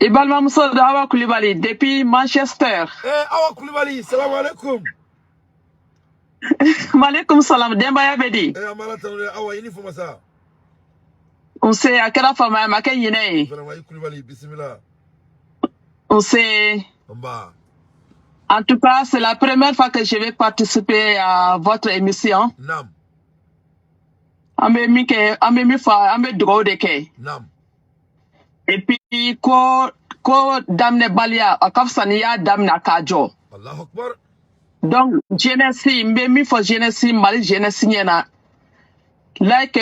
I balimamuso don, Awa Kulibali, depuis Manchester. Awa Kulibali, salamu alaikum. Maaleykum salam, denbaya bɛ di? An b'Ala tanu dɛ, Awa, i ni fama sa. Nse, a kɛra faamaya ma kɛ ɲinɛ ye. Vraiment, i Kulibali, bisimila. Nse. Nba. En tout cas, c'est la première fois que je vais participer à votre émission. Naam. An bɛ min kɛ, an bɛ min fɔ, an bɛ dugawu de kɛ. Naam. Et puis ko daminɛbaliya, a ka fisa n'i y'a daminɛ k'a jɔ. Allahu akbar. Donc jeunesse, n bɛ min fɔ jeunesse, Mali jeunesse ɲɛna, like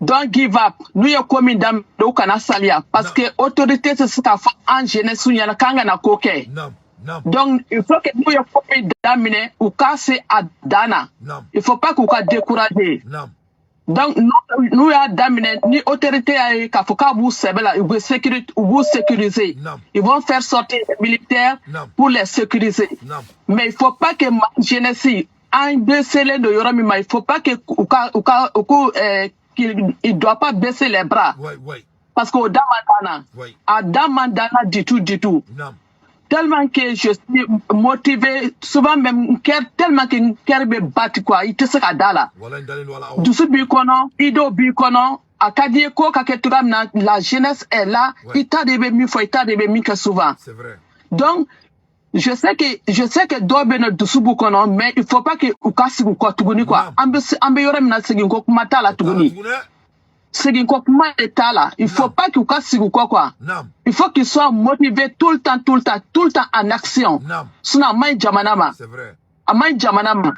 don't give up. N'u ye ko min daminɛ, u kana saliya, parce que autorité tɛ se k'a fɔ an jeunesse ɲɛna k'an kana ko kɛ. Naam, naam. Donc il faut que n'u ye ko min daminɛ, u k'a se a dan na. Naam. Il faut pas k'u ka décourager. Naam. Donc n'u y'a daminɛ, ni autorité y'a ye k'a fɔ k'a b'u sɛbɛ la, u bɛ sécurité, u b'u sécuriser. Naam. Ils vont faire sortir les militaires Naam. pour les sécuriser. Naam. Mais il faut pas que ma jeunesse, an bɛ selen don yɔrɔ min ma, il faut pas que u ka u ko qu'il il doit pas baisser les bras. Ouais. Parce que o da man dan na. Ouais. A da man dan na du tout, du tout. Naam. Tellement que je suis motivée, souvent même tellement que n cœur bɛ battre quoi, i tɛ se ka da la. Walayi, n dalen don a la, awɔ. Dusu b'i kɔnɔ, idéew b'i kɔnɔ, a ka di i ye ko ka kɛ cogoya min na, la jeunesse est là. I t'a dɔn i bɛ min fɔ, i t'a dɔn i bɛ min kɛ souvent. C'est vrai. Donc je sais que dɔw bɛ yen nɔ, dusu b'u kɔnɔ, mais il faut pas que u ka sigi u kɔ tuguni quoi. An bɛ yɔrɔ min na, segin ko kuma t'a la O t'a la tuguni. Tuguni dɛ. Segin ko kuma de t'a la, il faut pas k'u ka sigi u kɔ quoi. Il faut qu'ils soient motivés tout le temps, tout le temps, tout le temps en action. Sinon a man ɲi jamana ma. C'est vrai. A man ɲi jamana ma.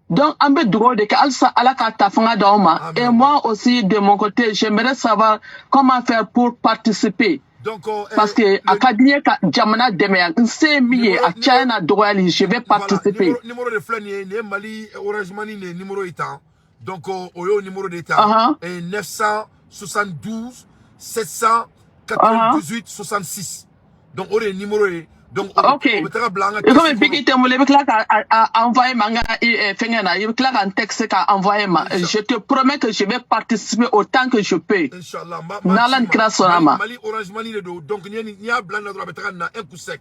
Donc an bɛ dugawu de kɛ halisa, Ala ka ta fanga d'aw ma. Amin. Et moi aussi, de mon côté, j'aimerais savoir comment faire pour participer. Donc parce que a ka di n ye ka jamana dɛmɛ, n se ye min ye, a caya n'a dɔgɔyali, je vais Voilà, participer. Numéro de filɛ nin ye, nin ye Mali Orange Money de numéro ye tan. Donc o y'o numéro de ta. Et 972 798 66. Donc o de ye numéro ye. Donc o bɛ o bɛ taga bila an ka I komi caisse biki kɔnɔ. tɛ n bolo, i bɛ tila ka a envoyer ma n ka fɛngɛ na, i bɛ tila ka n texte ka envoyer ma. Incha Je te promets que je vais participer autant que je peux. Inchallah, n b'a n b'a N'Ala ci ni ma. kira sɔnna Mali ma. Mali Orange Money de don. Donc n'i y'a bila nin na dɔrɔn, a bɛ taga nin na un coup sec.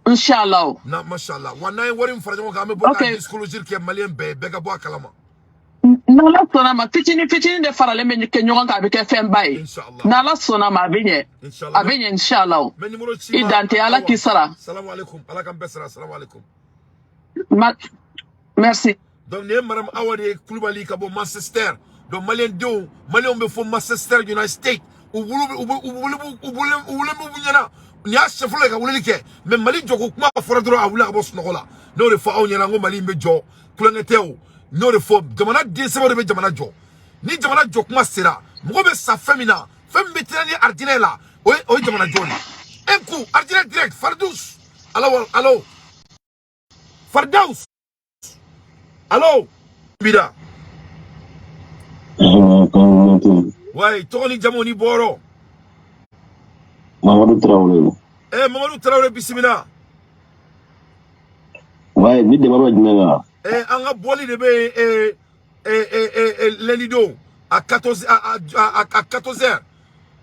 Inchallah. Na mashallah. Wa n'an ye wari min fara ɲɔgɔn kan, an bɛ bɔ ka disclosure kɛ malien bɛɛ ye, bɛɛ ka bɔ a kalama. N'Ala sɔnna ma, fitinin fitinin de faralen bɛ kɛ ɲɔgɔn kan, a bɛ kɛ fɛnba ye. Inchallah. N'Ala sɔnna ma, a bɛ ɲɛ. Inchallah. A bɛ ɲɛ inchallah. N bɛ numéro ci I ma dante, Ala Awa. k'i sara. Salamu alaikum. Ala k'an bɛɛ sara. Salamu alaikum. Merci. Donc nin ye madame Awa de ye, Kulubali, ka bɔ Manchester. Donc malien denw, malienw bɛ fɔ Manchester, United States. U bolo u bɛ u bolo u bolo u wolo b'u ɲɛna. Nin y'a siɲɛ fɔlɔ ye ka weleli kɛ, mais Mali jɔko kuma fɔra dɔrɔn, a wulila ka bɔ sunɔgɔ la. N'o de fɔ aw ɲɛna, n ko Mali in bɛ jɔ, kulonkɛ tɛ o. N'o de fɔ, jamana den sɛbɛn de bɛ jamana jɔ. Ni jamana jɔ kuma sera, mɔgɔ bɛ sa fɛn min na, fɛn min bɛ teliya ni arijinɛ la, o ye jamana jɔ de ye. Un coup arijinɛ direct. Fardous, allo, allo, Fardaus, allo, bida. Ouais, tɔgɔ ni jamu ni bɔyɔrɔ? Mamadu Traoré. Eh, Mamadu Traoré, bisimila. Ouais, bi débat bɛ jumɛn kan? Eh, an ka bɔli de bɛ yen lundi don à 14 à 14 heures,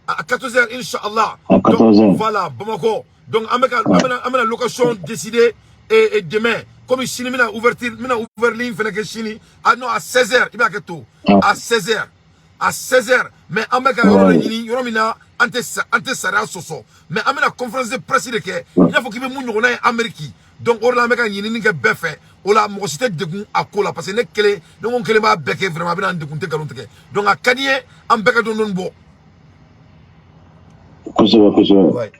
à 14 heures, inchallah. À Donc 14 heures. voilà, Bamako. Donc an bɛ ka an bɛna location décider et demain, comme sini bɛna ouverture, n bɛna ouvert ligne fɛnɛ kɛ sini. Ah non, à 16 heures, i b'a kɛ to à 16 heures, à 16 heures. Mais an bɛ ka yɔrɔ de ɲini, yɔrɔ min na an tɛ sariya sɔsɔ, mais an bɛna conférence de presse de kɛ, i n'a fɔ k'i bɛ mun ɲɔgɔnna ye Amérique. Donc o de la an bɛ ka ɲinini kɛ bɛɛ fɛ. O la mɔgɔ si tɛ degun a ko la, parce que ne kelen, ne ko n kelen b'a bɛɛ kɛ, vraiment a bɛna n degun, tɛ nkalon tigɛ. Donc a ka di n ye an bɛɛ ka dɔɔni dɔɔni bɔ. Kosɛbɛ, kosɛbɛ.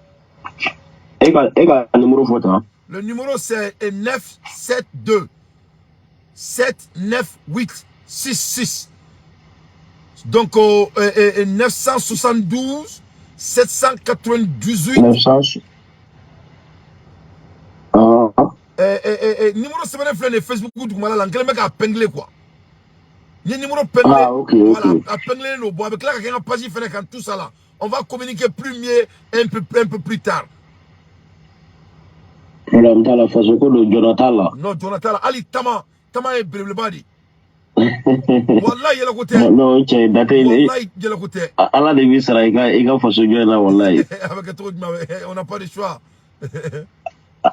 E ka numéro fɔ tan. Le numéro, c'est 972 798 66. Donc 972 798. 900. Ah. Numéro sɛbɛnnen filɛ nin ye Facebook dugumala la, n kɛlen bɛ k'a pɛngele quoi. N ye numéro pɛngele. Ah, ok. Voilà, a pɛngelen don. Bon, a bɛ tila ka kɛ n ka page fɛnɛ kan, tout ça là. On va communiquer plus mieux un peu plus tard. Problème t'a la, faso ko don, jɔnɔ t'a la. Non, jɔnna t'a la. Hali tama tama ye belebeleba de ye. Wallahi, yɛlɛko tɛ. Non, cɛ, date. Wallahi, yɛlɛko tɛ. Ala de b'i sara i ka faso jɔ in na, wallahi. A bɛ kɛ cogo jumɛn? On n'a pas de choix.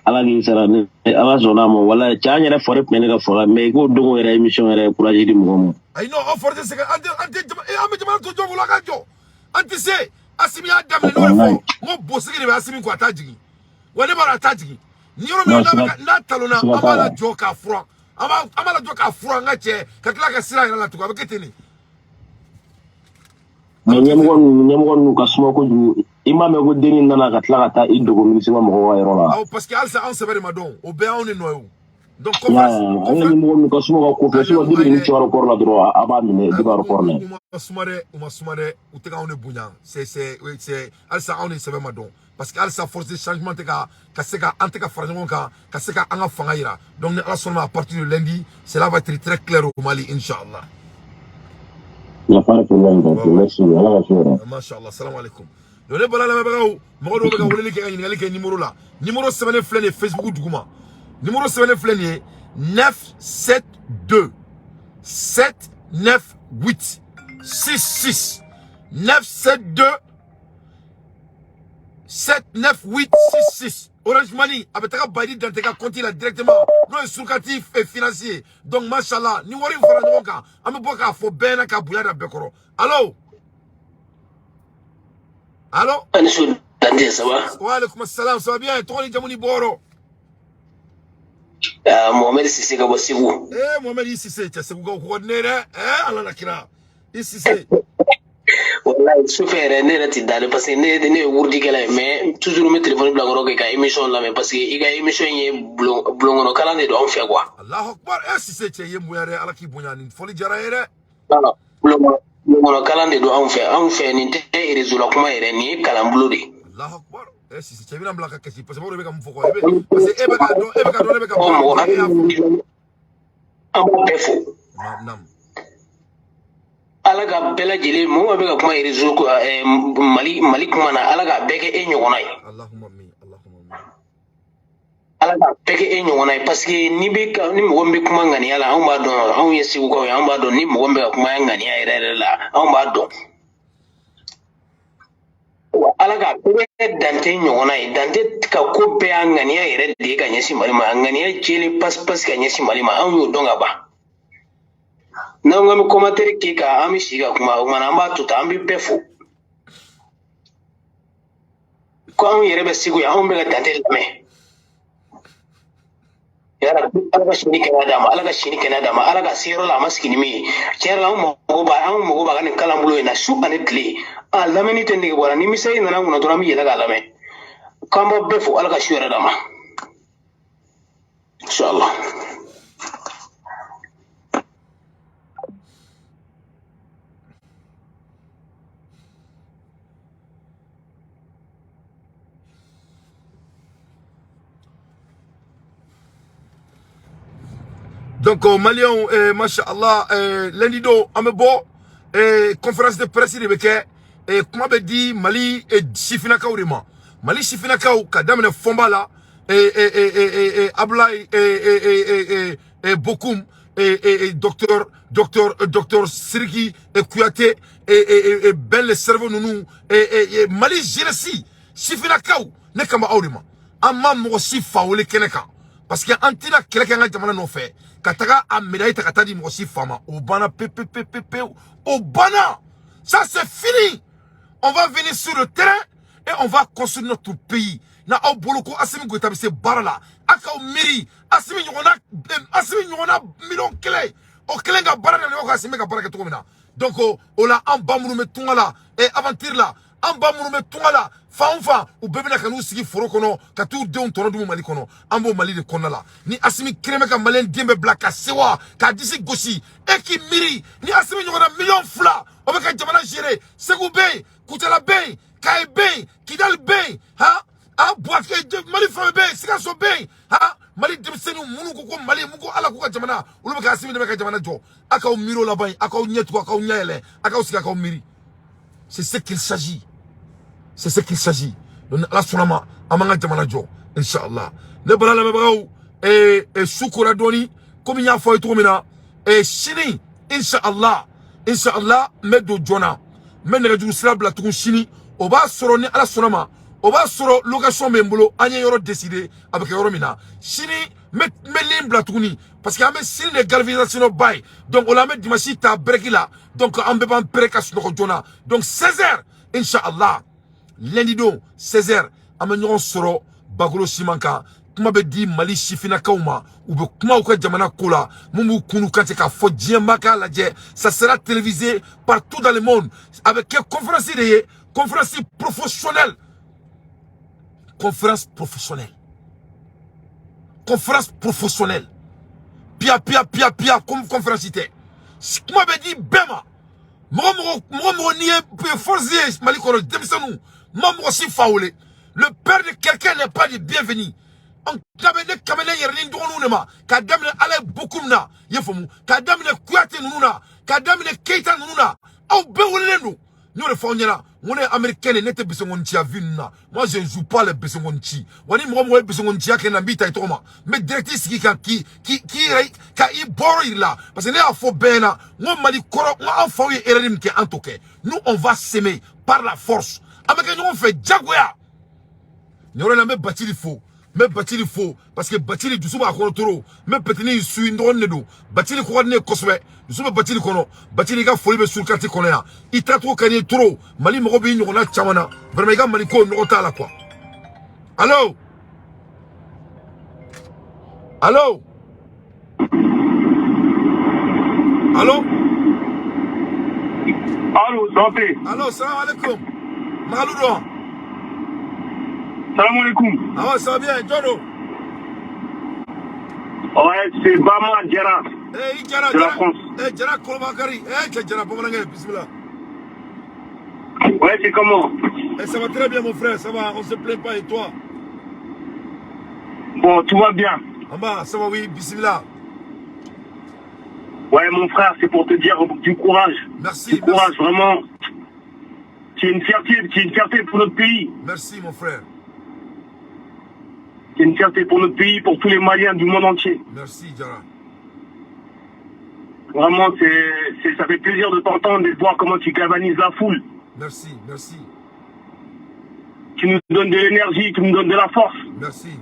Ala k'i sara ni Ala sɔnna a ma, wallahi. Cɛ, an yɛrɛ fari tun bɛ ne ka faga, mais i k'o don yɛrɛ, émission yɛrɛ courage di mɔgɔ ma. Ayi non, aw fari tɛ se ka an tɛ an bɛ jamana to jɔn bolo a ka jɔ? An tɛ se. Asimi y'a daminɛ, n'o de fɔ, n ko bosigi de bɛ Asimi kɔ, a t'a jigin wa. Ne b'a dɔn a t'a jigin ni yɔrɔ min na, n'a bɛ ka n'a talonna, Siga an t'a b'a la. lajɔ k'a furan, an b'a lajɔ k'a furan, an ka cɛ ka tila ka sira yɛrɛ la tugun, a bɛ kɛ ten de. Mais ɲɛmɔgɔ ninnu ka suma kojugu. I m'a mɛn ko dennin nana ka tila ka taa i dogo minisima mɔgɔw ka yɔrɔ la? Awɔ, parce que halisa an sɛbɛ de ma dɔn, o bɛɛ y'anw de nɔ ye o. Donc I y'a conférence ye, an ka ɲɛmɔgɔ ninnu ka suma ka ko fɛ. Sinon depuis ni cɛwara kɔrɔ la dɔrɔn, a b'a minɛ depuis a kɔrɔ la. U ma suma dɛ, u ma suma dɛ, u tɛ k'anw de bonya. C'est halisa anw de sɛbɛ ma dɔn, parce que halisa force de changement tɛ ka se ka an tɛ ka fara ɲɔgɔn kan ka se ka an ka fanga yira. Donc ni Ala sɔnna ma, à partir de lundi, cela va être très clair au Mali, inchallah. Il y a pas de problème, donc merci, Ala ka su yɛrɛ. Mashallah, salam alaikum. Donc ne bala lamɛnbagaw, mɔgɔ dɔw bɛ ka weleli kɛ ka ɲininkali kɛ numéro la. Numéro sɛbɛnnen filɛ nin ye Facebook duguma. Numéro sɛbɛnnen filɛ nin ye 972 798 66 972. 7 9 8 6 6. Orange Money a bɛ taga Bayidi Dante ka compte la directement, n'o ye Surkati financier. Donc mashallah, ni wari in fara ɲɔgɔn kan, an bɛ bɔ k'a fɔ bɛɛ ɲɛna, ka bonya da bɛɛ kɔrɔ. Allo, allo. Ani su Dante, ça va? Wa alaikum salam, ça va bien? Tɔgɔ ni jamu ni bɔyɔrɔ? Mohamed Sise ka bɔ Segu. Eh, Mohamed i Sise, cɛ Segukaw ko ka di ne ye dɛ. Eh, Ala la kira, i Sise. Wallahi sufɛ yɛrɛ ne yɛrɛ ti dalen parce que ne ye wurudikɛla ye, mais toujours n bɛ téléphone bila n kɔrɔ k'i ka émission lamɛn parce que i ka émission ye bulon bulon kɔnɔ kalan de don anw fɛ quoi. Allahu akbar. Eh Sise, cɛ, i ye n bonya dɛ. Ala k'i bonya, nin fɔli diyara n ye dɛ. Voilà. Bulon kɔnɔ kalan de don anw fɛ, anw fɛ nin tɛ réseau la kuma yɛrɛ, nin ye kalanbulon de ye. Allahu akbar. Eh Sise, cɛ, i bɛna n bila ka kasi parce que bɛ ka mun fɔ quoi? E bɛ parce que e bɛ k'a dɔn, e bɛ k'a dɔn ne bɛ ka Ɔ baara mɔgɔ min kɛ, e y'a faamu. An b'aw bɛɛ fo. Naam, naam. Ala ka bɛɛ lajɛlen, mɔgɔ bɛ ka kuma réseau Mali kuma na, Ala k'a bɛɛ kɛ e ɲɔgɔnna ye. Allahumma amin, Allahumma amin. Ala k'a bɛɛ kɛ e ɲɔgɔnna ye parce que ni bɛ ka ni mɔgɔ min bɛ kuma ŋaniya la, anw b'a dɔn, anw ye Segukaw ye, anw b'a dɔn ni mɔgɔ min bɛ ka kuma ŋaniya yɛrɛ yɛrɛ la, anw b'a dɔn. Wa Ala k'a bɛɛ kɛ Dante ɲɔgɔnna ye. Dante ka ko bɛɛ y'a ŋaniya yɛrɛ de ye ka ɲɛsin Mali ma, a ŋaniya jɛlen pasi pasi ka ɲɛsin Mali ma, anw y'o dɔn ka ban. N'an ko an bɛ commentaire kɛ kan, an bɛ sigi ka kuma, o kumana an b'a to tan, an bɛ bɛɛ fo. Ko anw yɛrɛ bɛ Segu yan, anw bɛ ka Dante lamɛn. Yarabi, Ala ka sini kɛnɛya d'a ma, Ala ka sini kɛnɛya d'a ma, Ala ka se yɔrɔ la a ma sigi ni min ye. Tiɲɛ yɛrɛ la, anw mago b'a ka nin kalan bolo in na su ani tile. A lamɛnni tɛ nege bɔ a la, ni misali nana an kunna dɔrɔn, an bɛ yɛlɛ k'a lamɛn. K'an b'aw bɛɛ fo, Ala ka su yɛrɛ d'a ma. Inshallah. Donc Maliens, mashallah, lundi don an bɛ bɔ, conférence de presse de bɛ kɛ, kuma bɛ di Mali sifinnakaw de ma. Mali sifinnakaw, ka daminɛ Fɔnba la, Ablaye Bokoum, docteur Siriki Kouyaté, Ben le cerveau ninnu, Mali jeunesse sifinnakaw, ne kama aw de ma. An ma mɔgɔ si fa wele kɛnɛ kan parce que an tɛna kɛlɛ kɛ an ka jamana nɔfɛ ka taga a médaille ta ka taa di mɔgɔ si fa ma. O banna pe pe pe pe pewu, o banna, ça c'est fini. On va venir sur le terrain et on va construire notre pays. Na aw bolo ko Assimi Goïta bɛ se baara la, a k'aw miiri Assimi ɲɔgɔnna, Assimi ɲɔgɔnna miliyɔn 1, o kelen ka baara daminɛ ko Assimi ka baara kɛ cogo min na. Donc o la, an ba minnu bɛ tunga la, aventure la, an ba minnu bɛ tunga la, fan o fan, u bɛɛ bɛna ka n'u sigi foro kɔnɔ ka t'u denw tɔnɔ dun Mali kɔnɔ. An b'o Mali de kɔnɔna la ni Assimi kelen bɛ ka Maliyɛn den bɛɛ bila ka sewa k'a disi gosi. E k'i miiri ni Assimi ɲɔgɔnna miliyɔn 2, o bɛ ka jamana gérer. Segu bɛ yen, Kucala bɛ yen, Kayi bɛ yen, Kidali bɛ yen, han a Bouaké, Mali fɛn bɛ yen, Sikaso bɛ yen, han Mali denmisɛnninw minnu ko Mali, mun ko Ala k'u ka jamana, olu bɛ ka Assimi dɛmɛ ka jamana jɔ. A k'aw miiri o laban ye, a k'aw ɲɛ tugun, a k'aw ɲɛ yɛlɛ, a k'aw sigi, a k'aw miiri. C'est ce qu'il s'agit, c'est ce qu'il s'agit. Donc ni Ala sɔnna ma, an b'an ka jamana jɔ, inshallah. Ne bala lamɛnbagaw, su kora dɔɔni, komi n y'a fɔ aw ye cogo min na, sini inshallah, inshallah, n bɛ don joona, n bɛ nɛgɛjuru sira bila tugun sini. O b'a sɔrɔ ni Ala sɔnna ma, o b'a sɔrɔ location bɛ n bolo, an ye yɔrɔ décider a bɛ kɛ yɔrɔ min na. Sini n bɛ ligne bila tuguni parce que an bɛ sini de galvanisation ba ye. Donc o la, an bɛ dimanche ta break la, donc an bɛɛ b'an pere ka sunɔgɔ joona. Donc 16 heures, inshallah, lundi don 16 heures, an bɛ ɲɔgɔn sɔrɔ Bagolo siman kan. Kuma bɛ di Mali sifinnakaw ma, u bɛ kuma u ka jamana ko la, mun b'u kun n'u kan cɛ k'a fɔ diɲɛba k'a lajɛ. Ça sera télévisé partout dans le monde. A bɛ kɛ conférence de ye, conférence professionnelle, conférence professionnelle, conférence professionnelle, pia pia pia pia comme conférence tɛ. Kuma bɛ di bɛɛ ma, mɔgɔ mɔgɔ mɔgɔ mɔgɔ n'i ye force ye Mali kɔnɔ, denmisɛnninw ma mɔgɔ si fa wele. Le père de quelqu'un n'est pas de bienvenu. An kabe ne kamalen yɛrɛ ni dɔgɔninw de ma, k'a daminɛ Ala ye Bokum na, i ye faamu, k'a daminɛ Kuyate ninnu na, k'a daminɛ Keyita ninnu na, aw bɛɛ welelen don. N y'o de fɔ aw ɲɛna, n ko ne ye américain de, ne tɛ besengɔni vie ninnu na. Moi, je ne joue pas les besengɔni ci. Wa ni mɔgɔ mɔgɔ ye besengɔni ciya kɛ n na, n b'i ta i tɔgɔ ma, n bɛ direct sigi kan k'i yɛrɛ ka i bɔyɔrɔ yir'i la parce que ne y'a fɔ bɛɛ ɲɛna, n ko Mali kɔrɔ, n ko an faw ye erreur min kɛ, an t'o kɛ. Nous, on va s'aimer par la force. An bɛ kɛ ɲɔgɔn fɛ jagoya. Nin yɔrɔ in na, n bɛ Bacili fo, n bɛ Bacili fo parce que Bacili dusu b'a kɔnɔ trop. N bɛ petini su, n dɔgɔnin de don. Bacili ko ka di ne ye kosɛbɛ, dusu bɛ Bacili kɔnɔ. Bacili, i ka foli bɛ sur carte kɔnɔ yan. I taacogo ka di n ye trop. Mali mɔgɔ b'i ɲɔgɔnna caman na vraiment. I ka Mali ko nɔgɔ t'a la quoi. Allo, allo, allo. Allo, Dante. Allo, salam alaikum. Magalou don. Salam alaikum. Ah ouais, ça va bien, Jodo? Ouais, c'est Bama Diarra Eh, i Jara de la Jara. France. Eh, Jara Kolobakari. Eh, cɛ Jara bamanankɛ, bismillah. Ouais, c'est comment? Eh, ça va très bien, mon frère, ça va, on se plaint pas, et toi? Bon, tout va bien. En bas, ça va, oui, bismillah. Ouais, mon frère, c'est pour te dire du courage. Merci, Du courage, merci. vraiment. C'est une fierté, c'est une fierté pour notre pays. Merci, mon frère. C'est une fierté pour notre pays, pour tous les Maliens du monde entier. Merci, Jara. Vraiment, ça fait plaisir de t'entendre et de voir comment tu galvanises la foule. Merci, merci. Tu nous donnes de l'énergie, tu nous donnes de la force. Merci.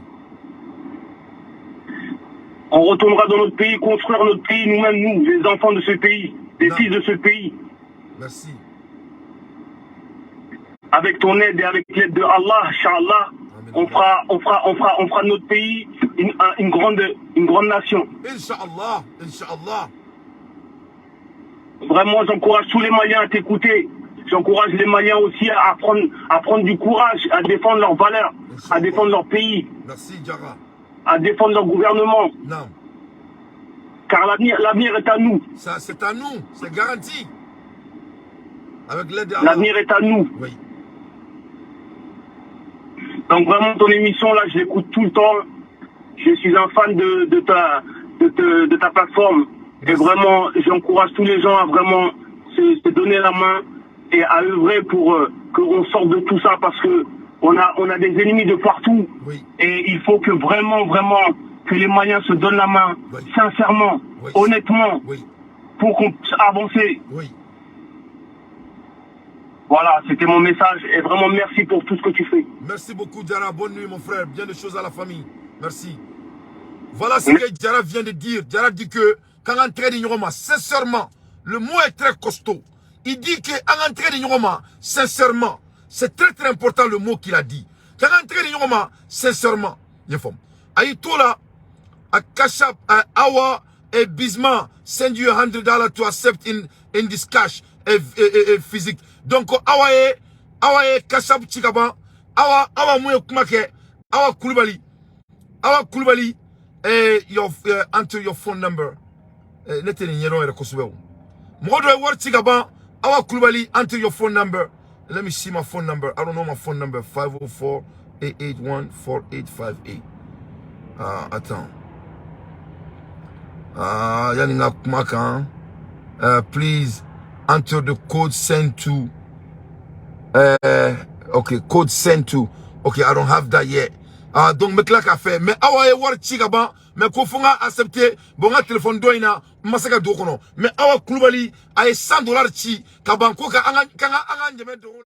On retournera dans notre pays, construire notre pays nous-mêmes, nous, les enfants de ce pays, les Non. fils de ce pays. Merci. Avec ton aide et avec l'aide de Allah, Inch'Allah, Amen. on fera de notre pays une grande nation. Inch'Allah, Inch'Allah. Vraiment, j'encourage tous les Maliens à t'écouter. J'encourage les Maliens aussi à prendre du courage, à défendre leurs valeurs, à défendre leur pays, Merci, Jara. À défendre leur gouvernement. Non. Car l'avenir est à nous. Ça, c'est à nous, c'est garanti. Avec l'aide d'Allah. L'avenir est à nous. Oui. Donc vraiment, ton émission, là, je l'écoute tout le temps. Je suis un fan de ta plateforme. Et Merci. vraiment, j'encourage tous les gens à vraiment se donner la main et à œuvrer pour qu'on sorte de tout ça parce que on a des ennemis de partout. Et il faut que vraiment, vraiment, que les Maliens se donnent la main, sincèrement, honnêtement, pour qu'on puisse avancer. Voilà, c'était mon message. Et vraiment, merci pour tout ce que tu fais. Merci beaucoup, Diarra. Bonne nuit, mon frère. Bien de choses à la famille. Merci. Voilà ce que Diarra vient de dire. Diarra dit que quand on traite de, sincèrement, le mot est très costaud. Il dit que en entrée de, sincèrement, c'est très très important le mot qu'il a dit. Quand on traite de, sincèrement, il faut. Aïe, là, à Cash App, à Awa et Bisma, send you $100 to accept in this cash et physique. Donc, Awa ye, Awa ye Cash App ci ka ban, Awa, Awa mun ye kuma kɛ, Awa Kulubali, Awa Kulubali, your, enter your phone number. Ne tɛ nin ɲɛdɔn yɛrɛ kosɛbɛ o. Mɔgɔ dɔ ye wari ci ka ban, Awa Kulubali, enter your phone number. Let me see my phone number. I don't know my phone number. 504 881 4858. Ah, attends. Ah, yani n ka kuma kan. Please enter the code sent to. Okay, code sent to. Okay, I don't have that yet. Ah, donc, n bɛ tila k'a fɛ. Mais awa ye wari ci ka ban, mais ko fo n ka accepter. Bon, n ka téléphone dɔ in na, n ma se ka don o kɔnɔ. Mais Awa Kulubali, a ye $100 ci ka ban ko ka an ka an ka an ka dɛmɛ don.